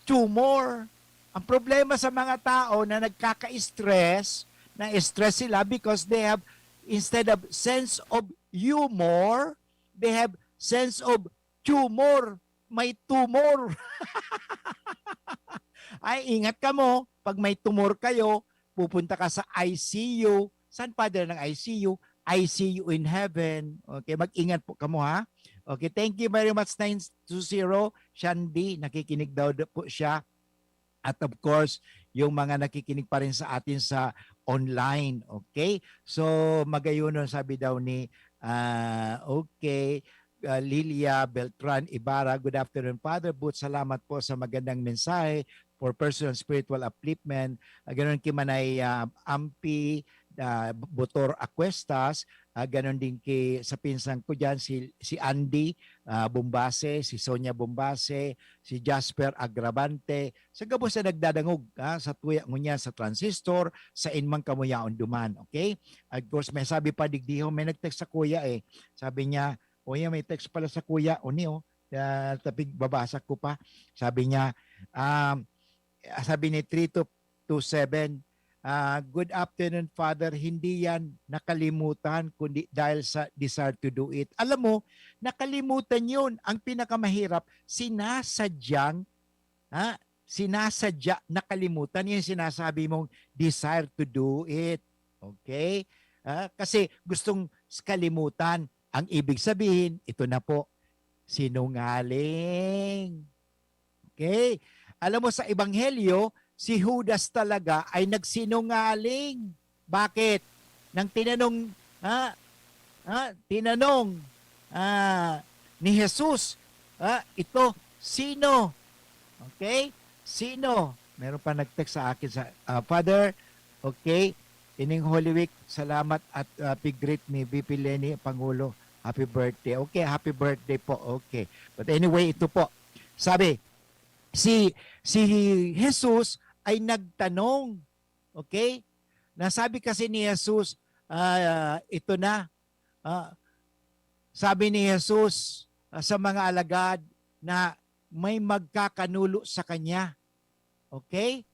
tumor. Ang problema sa mga tao na nagkaka-stress, na-stress sila because they have, instead of sense of humor, they have sense of tumor. May tumor. Ay, ingat kamo. Pag may tumor kayo, pupunta ka sa I C U. Saan pa dala ng I C U? I C U in heaven. Okay, mag-ingat po kamo ha. Okay, thank you very much, nine two zero. Shandy, nakikinig daw po siya. At of course, yung mga nakikinig pa rin sa atin sa online. Okay? So, magayon nun, sabi daw ni, ah, okay, ah, Lilia Beltran Ibarra, "Good afternoon, Father Boots. Salamat po sa magandang mensahe for personal spiritual upliftment." Ah, ganun kay Manay ah, Ampi, ah, Botor Acuestas, ah, ganun din kay sa pinsang ko dyan, si, si Andy ah, Bombase, si Sonia Bombase, si Jasper Agravante, sa gabos na nagdadangog ah, sa tuya ngunyan sa transistor, sa inmang kamuyaon duman, okay? Of course, may sabi pa digdiho, may nag-text sa kuya eh. Sabi niya, o yan, may text pala sa kuya, o ni, oh, ah, tapig babasa ko pa. Sabi niya, um, sabi ni three two two seven, ah, "Good afternoon, Father. Hindi yan nakalimutan, kundi dahil sa desire to do it." Alam mo, nakalimutan yun. Ang pinakamahirap, sinasadyang, ha? Sinasadya, nakalimutan yung sinasabi mong desire to do it. Okay? Ah, kasi gustong s- kalimutan. Ang ibig sabihin, ito na po, sinungaling. Okay? Alam mo, sa Ebanghelyo, si Judas talaga ay nagsinungaling. Bakit? Nang tinanong, ha? Ha? Tinanong ah, ni Jesus, ha? Ito, sino? Okay? Sino? Meron pa nag-text sa akin sa, ah, "Father, okay, ining Holy Week, salamat at ah, pig-greet ni V P Leni, Pangulo. Happy birthday." Okay, happy birthday po. Okay. But anyway, ito po. Sabi, si si Jesus ay nagtanong. Okay? Nasabi kasi ni Jesus, ah, ito na, ah, sabi ni Jesus, ah, sa mga alagad na may magkakanulo sa kanya. Okay?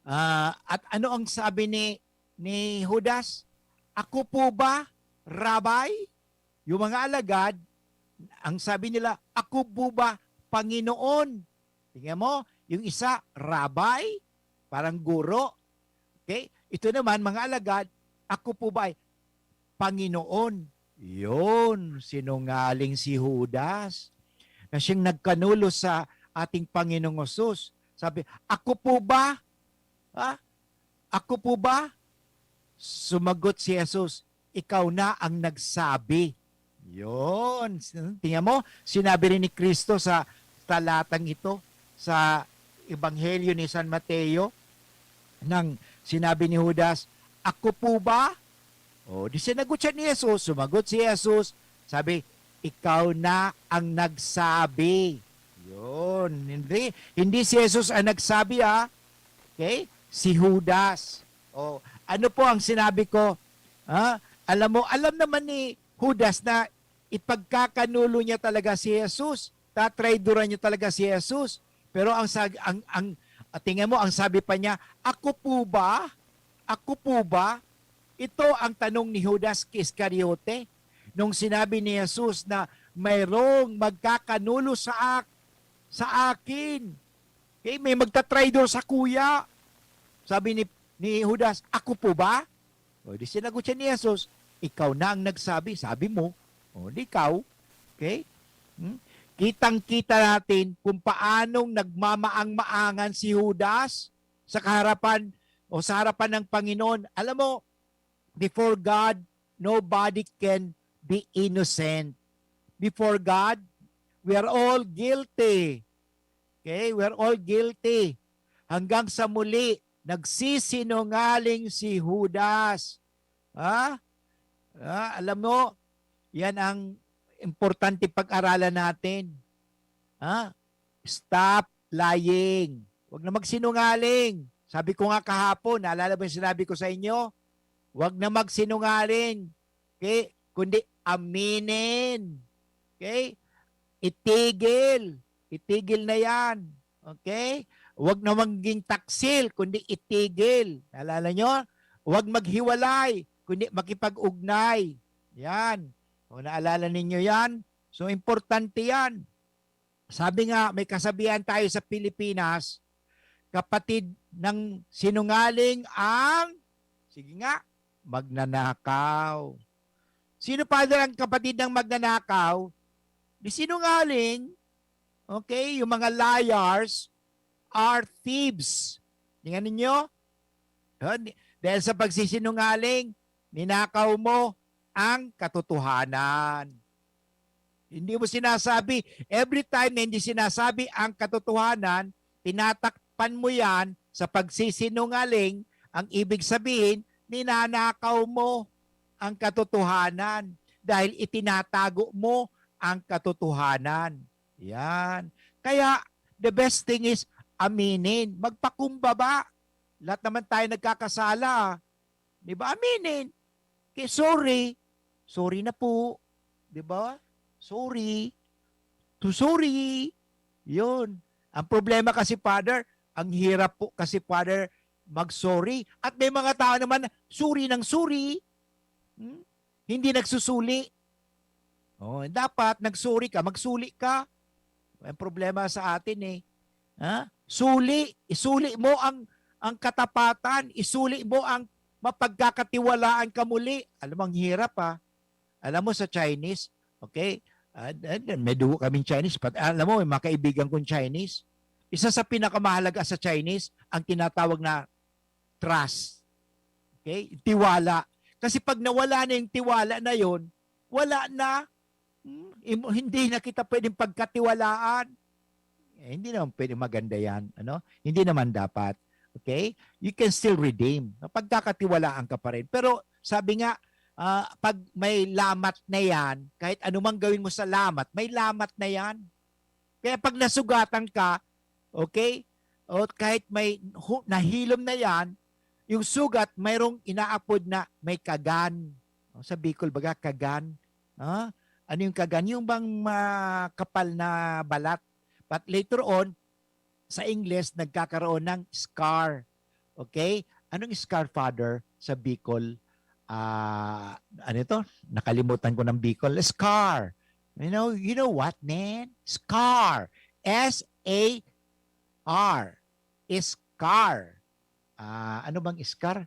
Ah, at ano ang sabi ni ni Judas? "Ako po ba, Rabbi?" Yung mga alagad, ang sabi nila, "Ako po ba, Panginoon?" Tingnan mo, yung isa, Rabbi, parang guro. Okay? Ito naman, mga alagad, "Ako po ba ay Panginoon?" Yun, sinungaling si Judas na siyang nagkanulo sa ating Panginoong Jesus. Sabi, "Ako po ba? Ha? Ako po ba?" Sumagot si Jesus, "Ikaw na ang nagsabi." Yun. Tingnan mo, sinabi rin ni Kristo sa talatang ito, sa Ebanghelyo ni San Mateo, nang sinabi ni Judas, "Ako po ba?" O, di sinagot siya ni Jesus. Sumagot si Jesus, sabi, "Ikaw na ang nagsabi." Yun. Hindi, hindi si Jesus ang nagsabi, ha? Okay? Si Judas. O, ano po ang sinabi ko? Ha? Alam mo, alam naman ni Judas na ipagkakanulo niya talaga si Jesus. Tatraidoran niya talaga si Jesus. Pero ang, sag- ang, ang, ah, tingnan mo, ang sabi pa niya, "Ako po ba? Ako po ba?" Ito ang tanong ni Judas Iscariote nung sinabi ni Jesus na, "Mayroong magkakanulo sa ak-, sa akin." Okay, may magtatraidor sa kuya. Sabi ni, ni Judas, "Ako po ba?" O, di sinagot siya ni Jesus, "Ikaw na ang nagsabi, sabi mo." O, di ikaw. Okay? Hmm? Kitang-kita natin kung paanong nagmamaang-maangan si Judas sa kaharapan o sa harapan ng Panginoon. Alam mo, before God, nobody can be innocent. Before God, we are all guilty. Okay? We are all guilty. Hanggang sa muli, nagsisinungaling si Judas. Ha? Ha? Alam mo, yan ang importante pag-aralan natin. Ha? Stop lying. Huwag na magsinungaling. Sabi ko nga kahapon, naalala mo yung sinabi ko sa inyo? Huwag na magsinungaling. Okay? Kundi aminin. Okay? Itigil. Itigil na yan. Okay? Huwag na maging taksil, kundi itigil. Naalala nyo? Huwag maghiwalay, kundi makipag-ugnay. Yan. Kung naalala ninyo yan, so importante yan. Sabi nga, may kasabihan tayo sa Pilipinas, "Kapatid ng sinungaling ang," sige nga, "magnanakaw." Sino, Father, ang kapatid ng magnanakaw? Di sinungaling. Okay? Yung mga liars are thieves. Tingnan ninyo. Yun. Dahil sa pagsisinungaling, ninakaw mo ang katotohanan. Hindi mo sinasabi. Every time na hindi sinasabi ang katotohanan, tinatakpan mo yan sa pagsisinungaling, ang ibig sabihin, ninanakaw mo ang katotohanan dahil itinatago mo ang katotohanan. Yan. Kaya, the best thing is aminin, magpakumbaba. Lahat naman tayo nagkakasala. Di ba? Aminin. Okay, sorry. Sorry na po. Di ba? Sorry. To sorry. Yun. Ang problema kasi, Father, ang hirap po kasi, Father, mag-sorry. At may mga tao naman, sorry ng sorry. Hmm? Hindi nagsusuli. Oh, dapat nag-sorry ka, magsuli ka. Ang problema sa atin eh. Ha? Suli, isuli mo ang ang katapatan, isuli mo ang mapagkakatiwalaan ka muli. Alam mo, ang hirap, ah. Alam mo, sa Chinese, okay? Ah, ah, may dugo kaming Chinese. Pat-, alam mo, may mga kaibigan kong Chinese. Isa sa pinakamahalaga sa Chinese, ang tinatawag na trust. Okay? Tiwala. Kasi pag nawala na yung tiwala na yon, wala na. Hmm? Imo-, hindi na kita pwedeng pagkatiwalaan. Eh, hindi naman pwede maganda yan. Ano? Hindi naman dapat. Okay? You can still redeem. Pagkakatiwalaan ka pa rin. Pero sabi nga, ah, pag may lamat na yan, kahit anumang gawin mo sa lamat, may lamat na yan. Kaya pag nasugatan ka, Okay? O kahit may hu-, nahilom na yan, yung sugat, mayroong inaapod na may kagan. O, sa Bicol, baga, kagan. Ha? Ano yung kagan? Yung bang makapal na balat. But later on, sa Ingles, nagkakaroon ng scar. Okay? Anong scar, Father, sa Bicol? Ah, ano ito? Nakalimutan ko ng Bicol. Scar. You know, you know what, man? Scar. S A R. Scar. Ah, ano bang scar?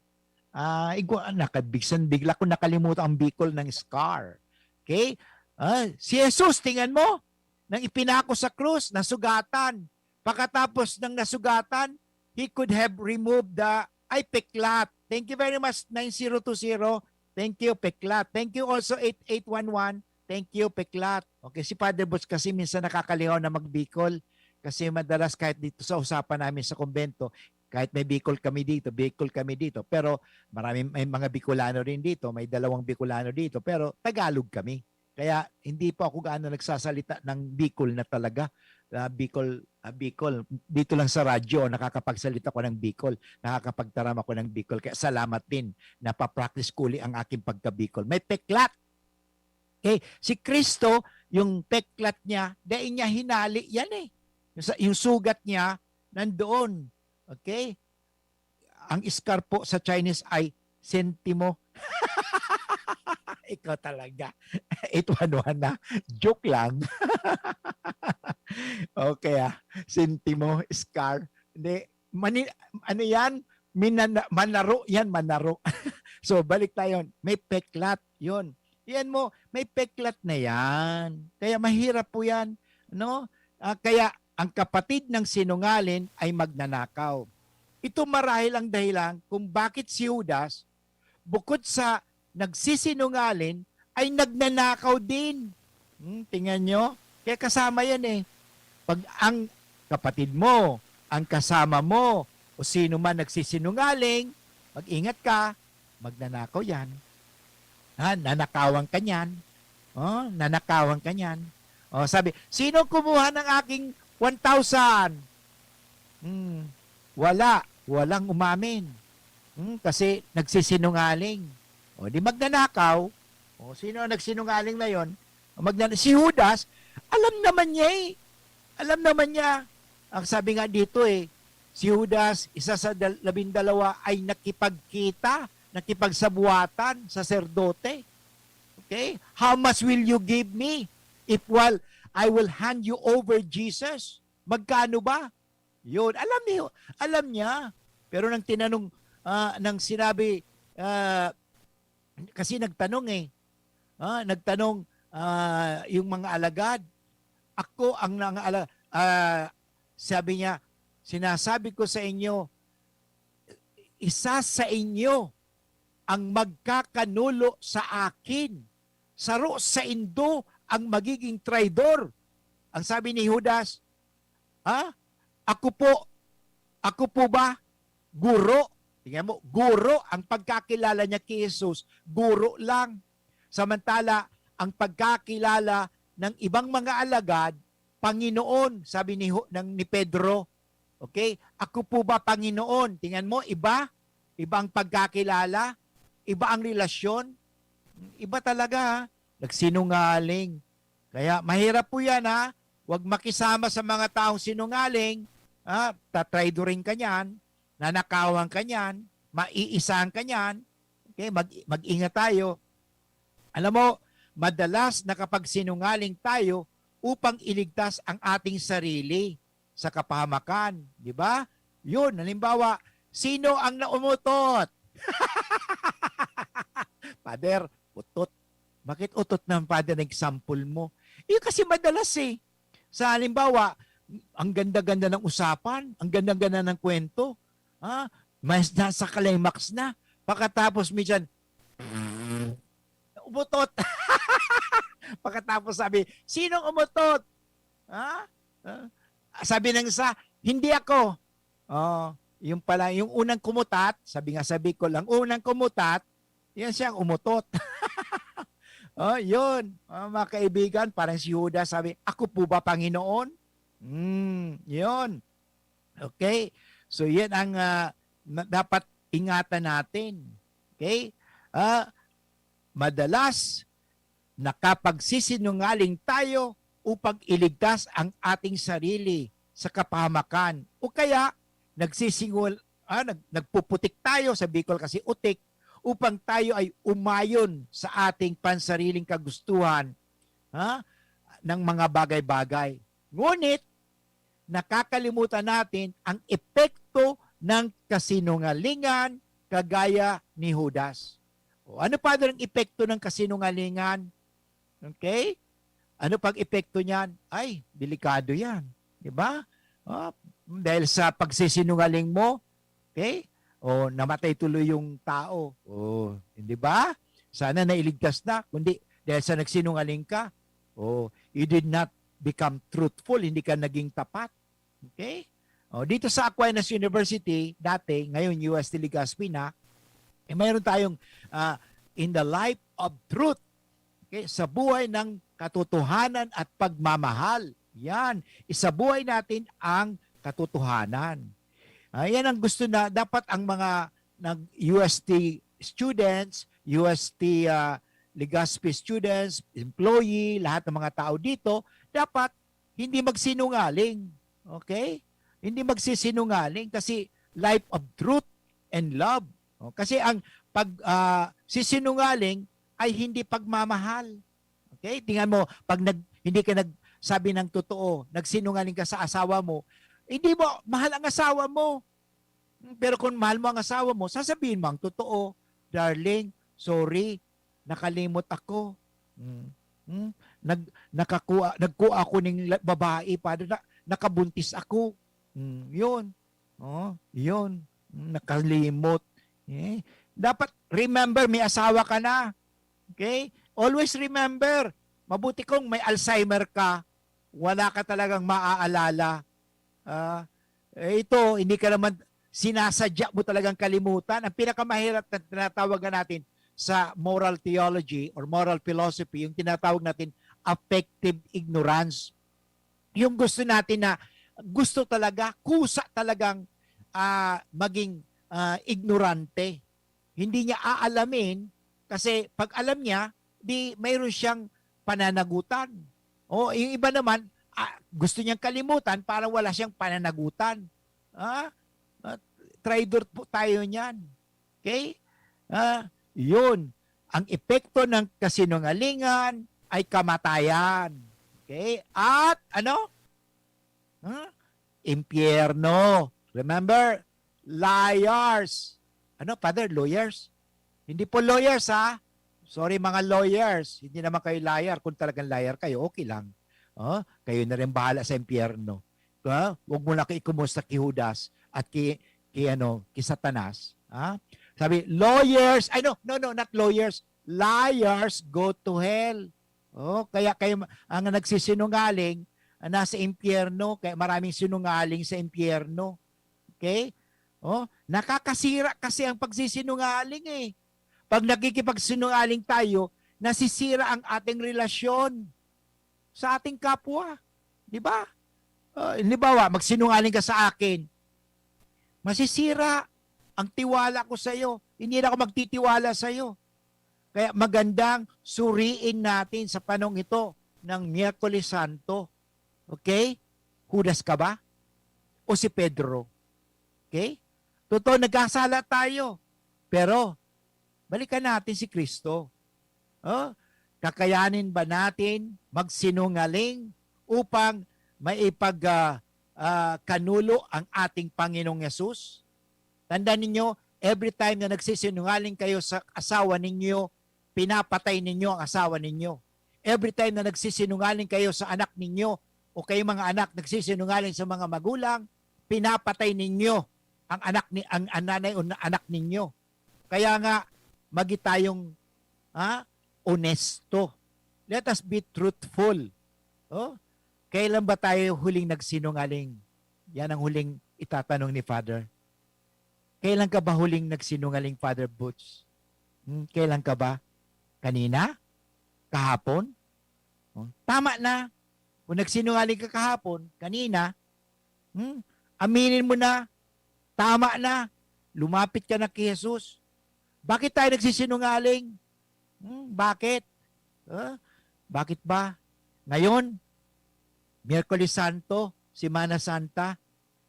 Ah, igwa, nakabigsan, bigla ko nakalimutan ang Bicol ng scar. Okay? Ah, si Jesus, tingnan mo, nang ipinako sa krus, nasugatan. Pakatapos ng nasugatan, he could have removed the, ay, peklat. Thank you very much, nine zero two zero. Thank you, peklat. Thank you also, eight eight one one. Thank you, peklat. Okay, si Father Boots kasi minsan nakakalihaw na magbikol. Kasi madalas kahit dito sa usapan namin sa kumbento, kahit may Bicol kami dito, Bicol kami dito, pero marami, may mga Bicolano rin dito, may dalawang Bicolano dito, pero Tagalog kami. Kaya hindi pa ako gaano nagsasalita ng Bicol na talaga. Ah, Bicol, ah, Bicol. Dito lang sa radyo, nakakapagsalita ko ng Bicol, nakakapagtaram ako ng Bicol. Kaya salamat din, napapractice ko uli ang aking pagka-Bicol. May peklat. Okay? Si Kristo, yung peklat niya, dai niya hinali yan eh. Yung, sa, yung sugat niya, nandoon. Okay? Ang scar po sa Chinese ay sentimo. Ikaw talaga. Eight one one na. Joke lang. Okay ah. Sentimo, scar. Hindi. Mani, ano yan? Minana, manaro yan, manaro. So, balik tayo. May peklat. Yun. Yan mo, may peklat na yan. Kaya mahirap po yan. No? Ah, kaya ang kapatid ng sinungaling ay magnanakaw. Ito marahil ang dahilan kung bakit si Judas, bukod sa nagsisinungaling, ay nagnanakaw din. Hmm, tingnan nyo? Kaya kasama yan eh. Pag ang kapatid mo, ang kasama mo, o sino man nagsisinungaling, mag-ingat ka, magnanakaw yan. Ha? Nanakawan ka niyan. Oh, nanakawan ka niyan. Oh, sabi, "Sino kumuha ng aking one thousand?" Hmm, wala. Walang umamin. Hmm, kasi nagsisinungaling. O, di magnanakaw. O, sino ang nagsinungaling na yon? Magnan-, si Judas, alam naman niya eh. Alam naman niya. Ang sabi nga dito eh, si Judas, isa sa dal-, labindalawa, ay nakipagkita, nakipagsabuatan, saserdote. Okay? "How much will you give me if, well, I will hand you over Jesus?" Magkano ba? Yun, alam niyo, alam niya. Pero nang tinanong, ah, nang sinabi, ah, kasi nagtanong eh. Ah, nagtanong, ah, yung mga alagad. Ako ang nang ala-, ah, sabi niya, "Sinasabi ko sa inyo, isa sa inyo ang magkakanulo sa akin. Saro saindo ang magiging traidor." Ang sabi ni Judas, "Ha? Ako po, ako po ba? Guro?" Tingnan mo, guro ang pagkakilala niya kay Jesus. Guro lang. Samantala, ang pagkakilala ng ibang mga alagad, Panginoon, sabi ni, Ho-, ng, ni Pedro. Okay? "Ako po ba, Panginoon?" Tingnan mo, iba. Iba ang pagkakilala. Iba ang relasyon. Iba talaga, ha? Nagsinungaling. Kaya mahirap po yan, ha? Huwag makisama sa mga taong sinungaling. Ha? Tatraidorin ka niyan, nanakawan ka niyan, maiisahan ka niyan. Okay? Mag-, mag-ingat tayo. Alam mo, madalas nakapagsinungaling tayo upang iligtas ang ating sarili sa kapahamakan, di ba? Yun, halimbawa, sino ang naumotot? Pader, utot. Bakit utot ng, Pader, example mo? Yun kasi madalas eh. Sa halimbawa, ang ganda-ganda ng usapan, ang ganda-ganda ng kwento. Ha? Mas nasa climax na. Pagkatapos, minsan, umutot. Pagkatapos sabi, "Sinong umutot?" Ha? Ah, sabi ng isa, "Hindi ako." Oh, yung pala, yung unang kumutat, sabi nga sa Bicol, ang unang kumutat, yan siyang umutot. Oh, yun. Oh, mga kaibigan, parang si Judas sabi, "Ako po ba, Panginoon?" Hmm, yun. Okay? So, yan ang, ah, na dapat ingatan natin. Okay? Ah, madalas, nakapagsisinungaling tayo upang iligtas ang ating sarili sa kapahamakan. O kaya, nagsisingul ah, nag nagpuputik tayo, sa Bicol kasi utik, upang tayo ay umayon sa ating pansariling kagustuhan, ha, ng mga bagay-bagay. Ngunit, nakakalimutan natin ang epekto ng kasinungalingan kagaya ni Judas. O, ano, Father, ang epekto ng kasinungalingan? Okay? Ano pang epekto niyan? Ay, delikado yan. Di ba? Ah, dahil sa pagsisinungaling mo, okay? O, namatay tuloy yung tao. O, di ba? Sana nailigtas na. Kundi, dahil sa nagsinungaling ka, o, you did not become truthful, hindi ka naging tapat. Okay? O, dito sa Aquinas University, dati, ngayon U S T Legazpi na, eh, mayroon tayong, ah, in the life of truth. Okay? Sa buhay ng katotohanan at pagmamahal. Yan. Isabuhay natin ang katotohanan. Ah, yan ang gusto na dapat ang mga nag-U S T students, U S T, ah, Legazpi students, employee, lahat ng mga tao dito, dapat hindi magsinungaling. Okay? Hindi magsisinungaling kasi life of truth and love. O, kasi ang pag, ah, sisinungaling ay hindi pagmamahal. Okay? Tingnan mo, pag nag, hindi ka nagsabi ng totoo, nagsinungaling ka sa asawa mo, hindi mo mahal ang asawa mo. Hmm, pero kung mahal mo ang asawa mo, sasabihin mo ang totoo, "Darling, sorry, nakalimot ako. Hmm, hmm, nag-, nakakua-, nagkua ako ning la-, babae, Father, na, nakabuntis ako." Hmm, yun. Oh, yun. Hmm, nakalimot. Eh, dapat remember, may asawa ka na. Okay? Always remember, mabuti kung may Alzheimer ka, wala ka talagang maaalala. Ah, eh, ito, hindi ka naman, sinasadya mo talagang kalimutan. Ang pinakamahirap na tinatawag na natin sa moral theology or moral philosophy, yung tinatawag natin affective ignorance. Yung gusto natin na, gusto talaga, kusa talagang, ah, maging, ah, ignorante. Hindi niya aalamin kasi pag alam niya, di mayroon siyang pananagutan. O, yung iba naman, ah, gusto niyang kalimutan para wala siyang pananagutan. Ah, ah, traidor po tayo niyan. Okay? Ah, yun. Ang epekto ng kasinungalingan ay kamatayan. Okay? At ano? Ha? Impyerno. Remember? Liars. Ano, Father? Lawyers? Hindi po lawyers, ha? Sorry, mga lawyers. Hindi naman kayo liar. Kung talagang liar kayo, okay lang. Oh, kayo na rin bahala sa impyerno. Ha? Huwag mo na kayo ikumusta ki Judas at ki, ki, ano, ki Satanas. Ha? Sabi, "Lawyers," ay, no, no, no, not lawyers. "Liars go to hell." Oh, kaya kayo ma-, ang nagsisinungaling, ah, nasa impyerno, kaya maraming sinungaling sa impyerno. Okay? Oh, nakakasira kasi ang pagsisinungaling, eh. Pag nakikipagsinungaling tayo, nasisira ang ating relasyon sa ating kapwa. Di ba? Ah, halimbawa, magsinungaling ka sa akin, masisira ang tiwala ko sa'yo. Hindi na ako magtitiwala sa'yo. Kaya magandang suriin natin sa panahong ito ng Miyerkules Santo. Okay? Judas ka ba? O si Pedro? Okay? Totoo, nagkasala tayo. Pero, balikan natin si Kristo. Oh? Kakayanin ba natin magsinungaling upang maipag, ah, ah, kanulo ang ating Panginoong Yesus? Tandaan ninyo, every time na nagsisinungaling kayo sa asawa ninyo, pinapatay ninyo ang asawa ninyo. Every time na nagsisinungaling kayo sa anak ninyo, o kayo mga anak nagsisinungaling sa mga magulang, pinapatay ninyo ang anak ni, ang, ang nanay o na-, anak ninyo. Kaya nga, magi tayong, ha, onesto. Let us be truthful. Oh? Kailan ba tayo huling nagsinungaling? Yan ang huling itatanong ni Father. Kailan ka ba huling nagsinungaling, Father Boots? Hmm, kailan ka ba? Kanina? Kahapon? Oh, tama na. Kung nagsinungaling ka kahapon, kanina, hmm, Aminin mo na, tama na, lumapit ka na ki Jesus. Bakit tayo nagsisinungaling? Hmm, bakit? Ah, bakit ba? Ngayon, Miyerkules Santo, Semana Santa,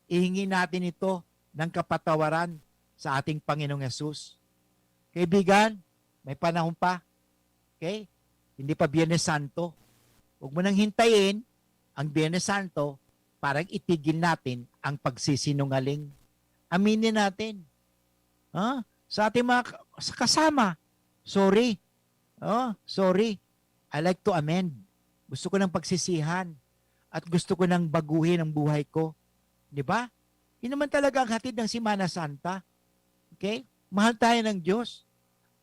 ihingi natin ito ng kapatawaran sa ating Panginoong Jesus. Kaibigan, may panahon pa. Okay? Hindi pa Biyernes Santo. Huwag mo nang hintayin ang Biyernes Santo para itigil natin ang pagsisinungaling. Aminin natin. Ha? Sa ating mga ka-, sa kasama, "Sorry. Oh, sorry. I like to amend. Gusto ko ng pagsisihan. At gusto ko ng baguhin ang buhay ko." Di ba? Yun naman talaga ang hatid ng Semana Santa. Okay? Mahal tayo ng Diyos.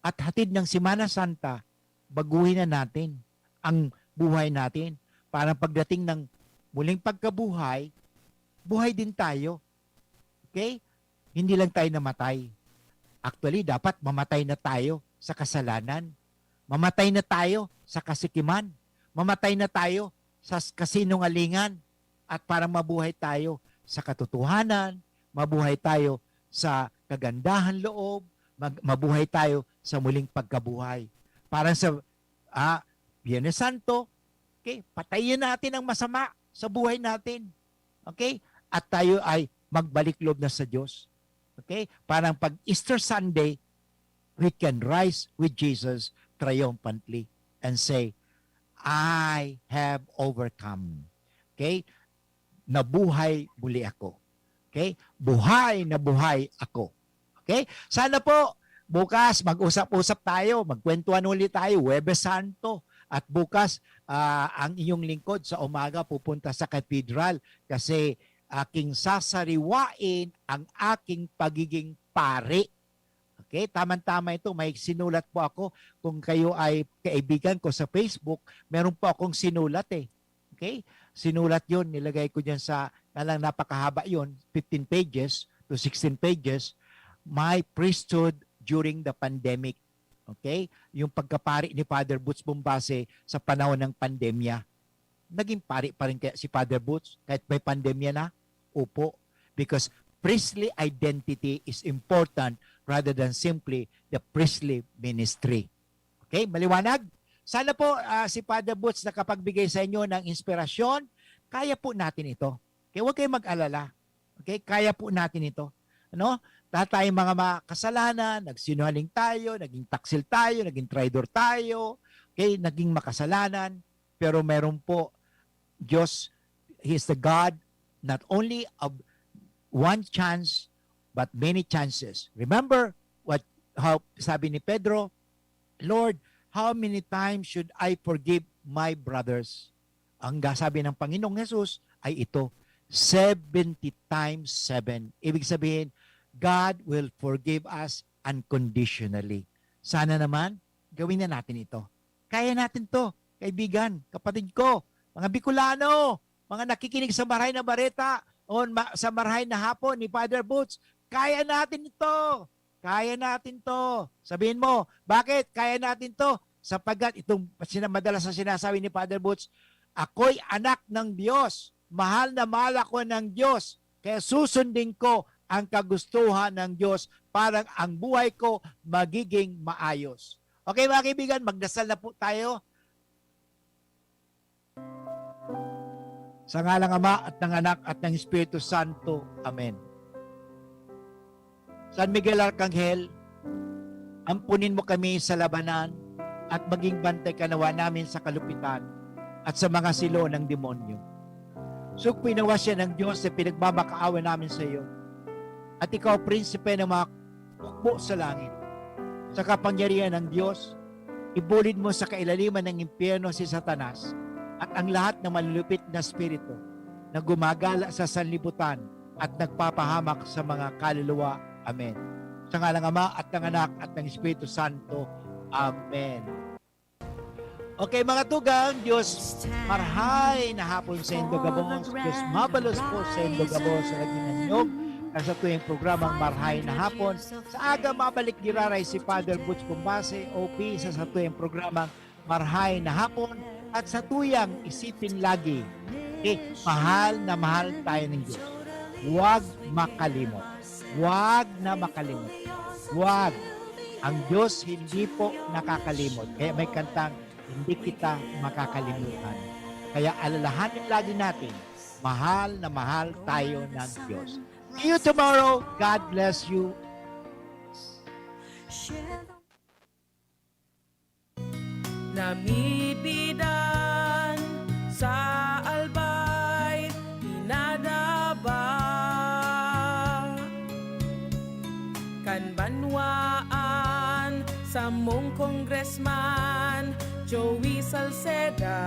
At hatid ng Semana Santa, baguhin na natin ang buhay natin. Para pagdating ng muling pagkabuhay, buhay din tayo. Okay? Hindi lang tayo namatay. Actually, dapat mamatay na tayo sa kasalanan. Mamatay na tayo sa kasikiman. Mamatay na tayo sa s-, kasinungalingan. At para mabuhay tayo sa katotohanan, mabuhay tayo sa kagandahan loob, mag-, mabuhay tayo sa muling pagkabuhay. Parang sa, ah, Biyernes Santo, okay, patayin natin ang masama sa buhay natin. Okay? At tayo ay magbalik loob na sa Diyos. Okay? Parang pag Easter Sunday, we can rise with Jesus triumphantly and say, "I have overcome." Okay? Nabuhay muli ako. Okay? Buhay na buhay ako. Okay? Sana po, bukas mag-usap-usap tayo, magkwentuhan ulit tayo, Huwebes Santo. At bukas, ah, ang inyong lingkod sa umaga pupunta sa katedral kasi aking sasariwain ang aking pagiging pari. Okay? Tamang-tama ito. May sinulat po ako. Kung kayo ay kaibigan ko sa Facebook, meron po akong sinulat eh. Okay? Sinulat yon, nilagay ko dyan sa, nga lang napakahaba yon, fifteen pages to sixteen pages, My Priesthood During the Pandemic. Okay? Yung pagkapari ni Father Boots Bombase sa panahon ng pandemya. Naging pari pa rin kaya si Father Boots kahit may pandemya na? Opo. Because priestly identity is important rather than simply the priestly ministry. Okay? Maliwanag? Sana po, ah, si Father Boots nakapagbigay sa inyo ng inspirasyon. Kaya po natin ito. Okay? Huwag kayong mag-alala. Okay? Kaya po natin ito. Ano? Lahat tayong mga makasalanan, nagsinungaling tayo, naging taksil tayo, naging traidor tayo, okay? Naging makasalanan, pero meron po Diyos, He is the God not only of one chance, but many chances. Remember what, how sabi ni Pedro, "Lord, how many times should I forgive my brothers?" Ang ga-, sabi ng Panginoong Jesus ay ito, seventy times seven. Ibig sabihin, God will forgive us unconditionally. Sana naman, gawin na natin ito. Kaya natin 'to, kaibigan, kapatid ko, mga Bicolano, mga nakikinig sa Marahay na Bareta o ma-, sa Marahay na Hapon ni Father Boots, kaya natin ito. Kaya natin 'to. Sabihin mo, "Bakit kaya natin 'to?" Sapagkat itong sina-, madalas na sinasabi ni Father Boots, "Ako'y anak ng Diyos. Mahal na mahal ako ng Diyos. Kaya susundin ko ang kagustuhan ng Diyos para ang buhay ko magiging maayos." Okay, mga kaibigan, magdasal na po tayo. Sa ngalang Ama at ng Anak at ng Espiritu Santo. Amen. San Miguel Arcangel, ampunin mo kami sa labanan at maging bantay ka nawa namin sa kalupitan at sa mga silo ng demonyo. Sugpoy nawa siya ng Diyos na pinagmamakaawa namin sa iyo. At ikaw, Prinsipe ng mga hukbo sa langit, sa kapangyarihan ng Diyos, ibulid mo sa kailaliman ng impyerno si Satanas at ang lahat ng malulupit na espiritu na gumagala sa sanlibutan at nagpapahamak sa mga kaluluwa. Amen. Sa ngalang Ama at ng Anak at ng Espiritu Santo. Amen. Okay, mga tugang, Diyos marhay na hapon sa indo gabos. Diyos mabalos po sa indo gabos sa laging anyog. Sa satuyang programang Marhay na Hapon, sa aga mabalik giraray si Father Butch Bombase, O P, sa satuyang programang Marhay na Hapon, at satuyang isipin lagi, okay, mahal na mahal tayo ng Diyos. Huwag makalimot. Huwag na makalimot. Huwag. Ang Diyos hindi po nakakalimot. Kaya may kantang, "Hindi kita makakalimutan." Kaya alalahanin lagi natin, mahal na mahal tayo ng Diyos. See you tomorrow. God bless you. Namidbidan sa Albay, pinadaba kan banwaan samong Congressman Joey Salceda.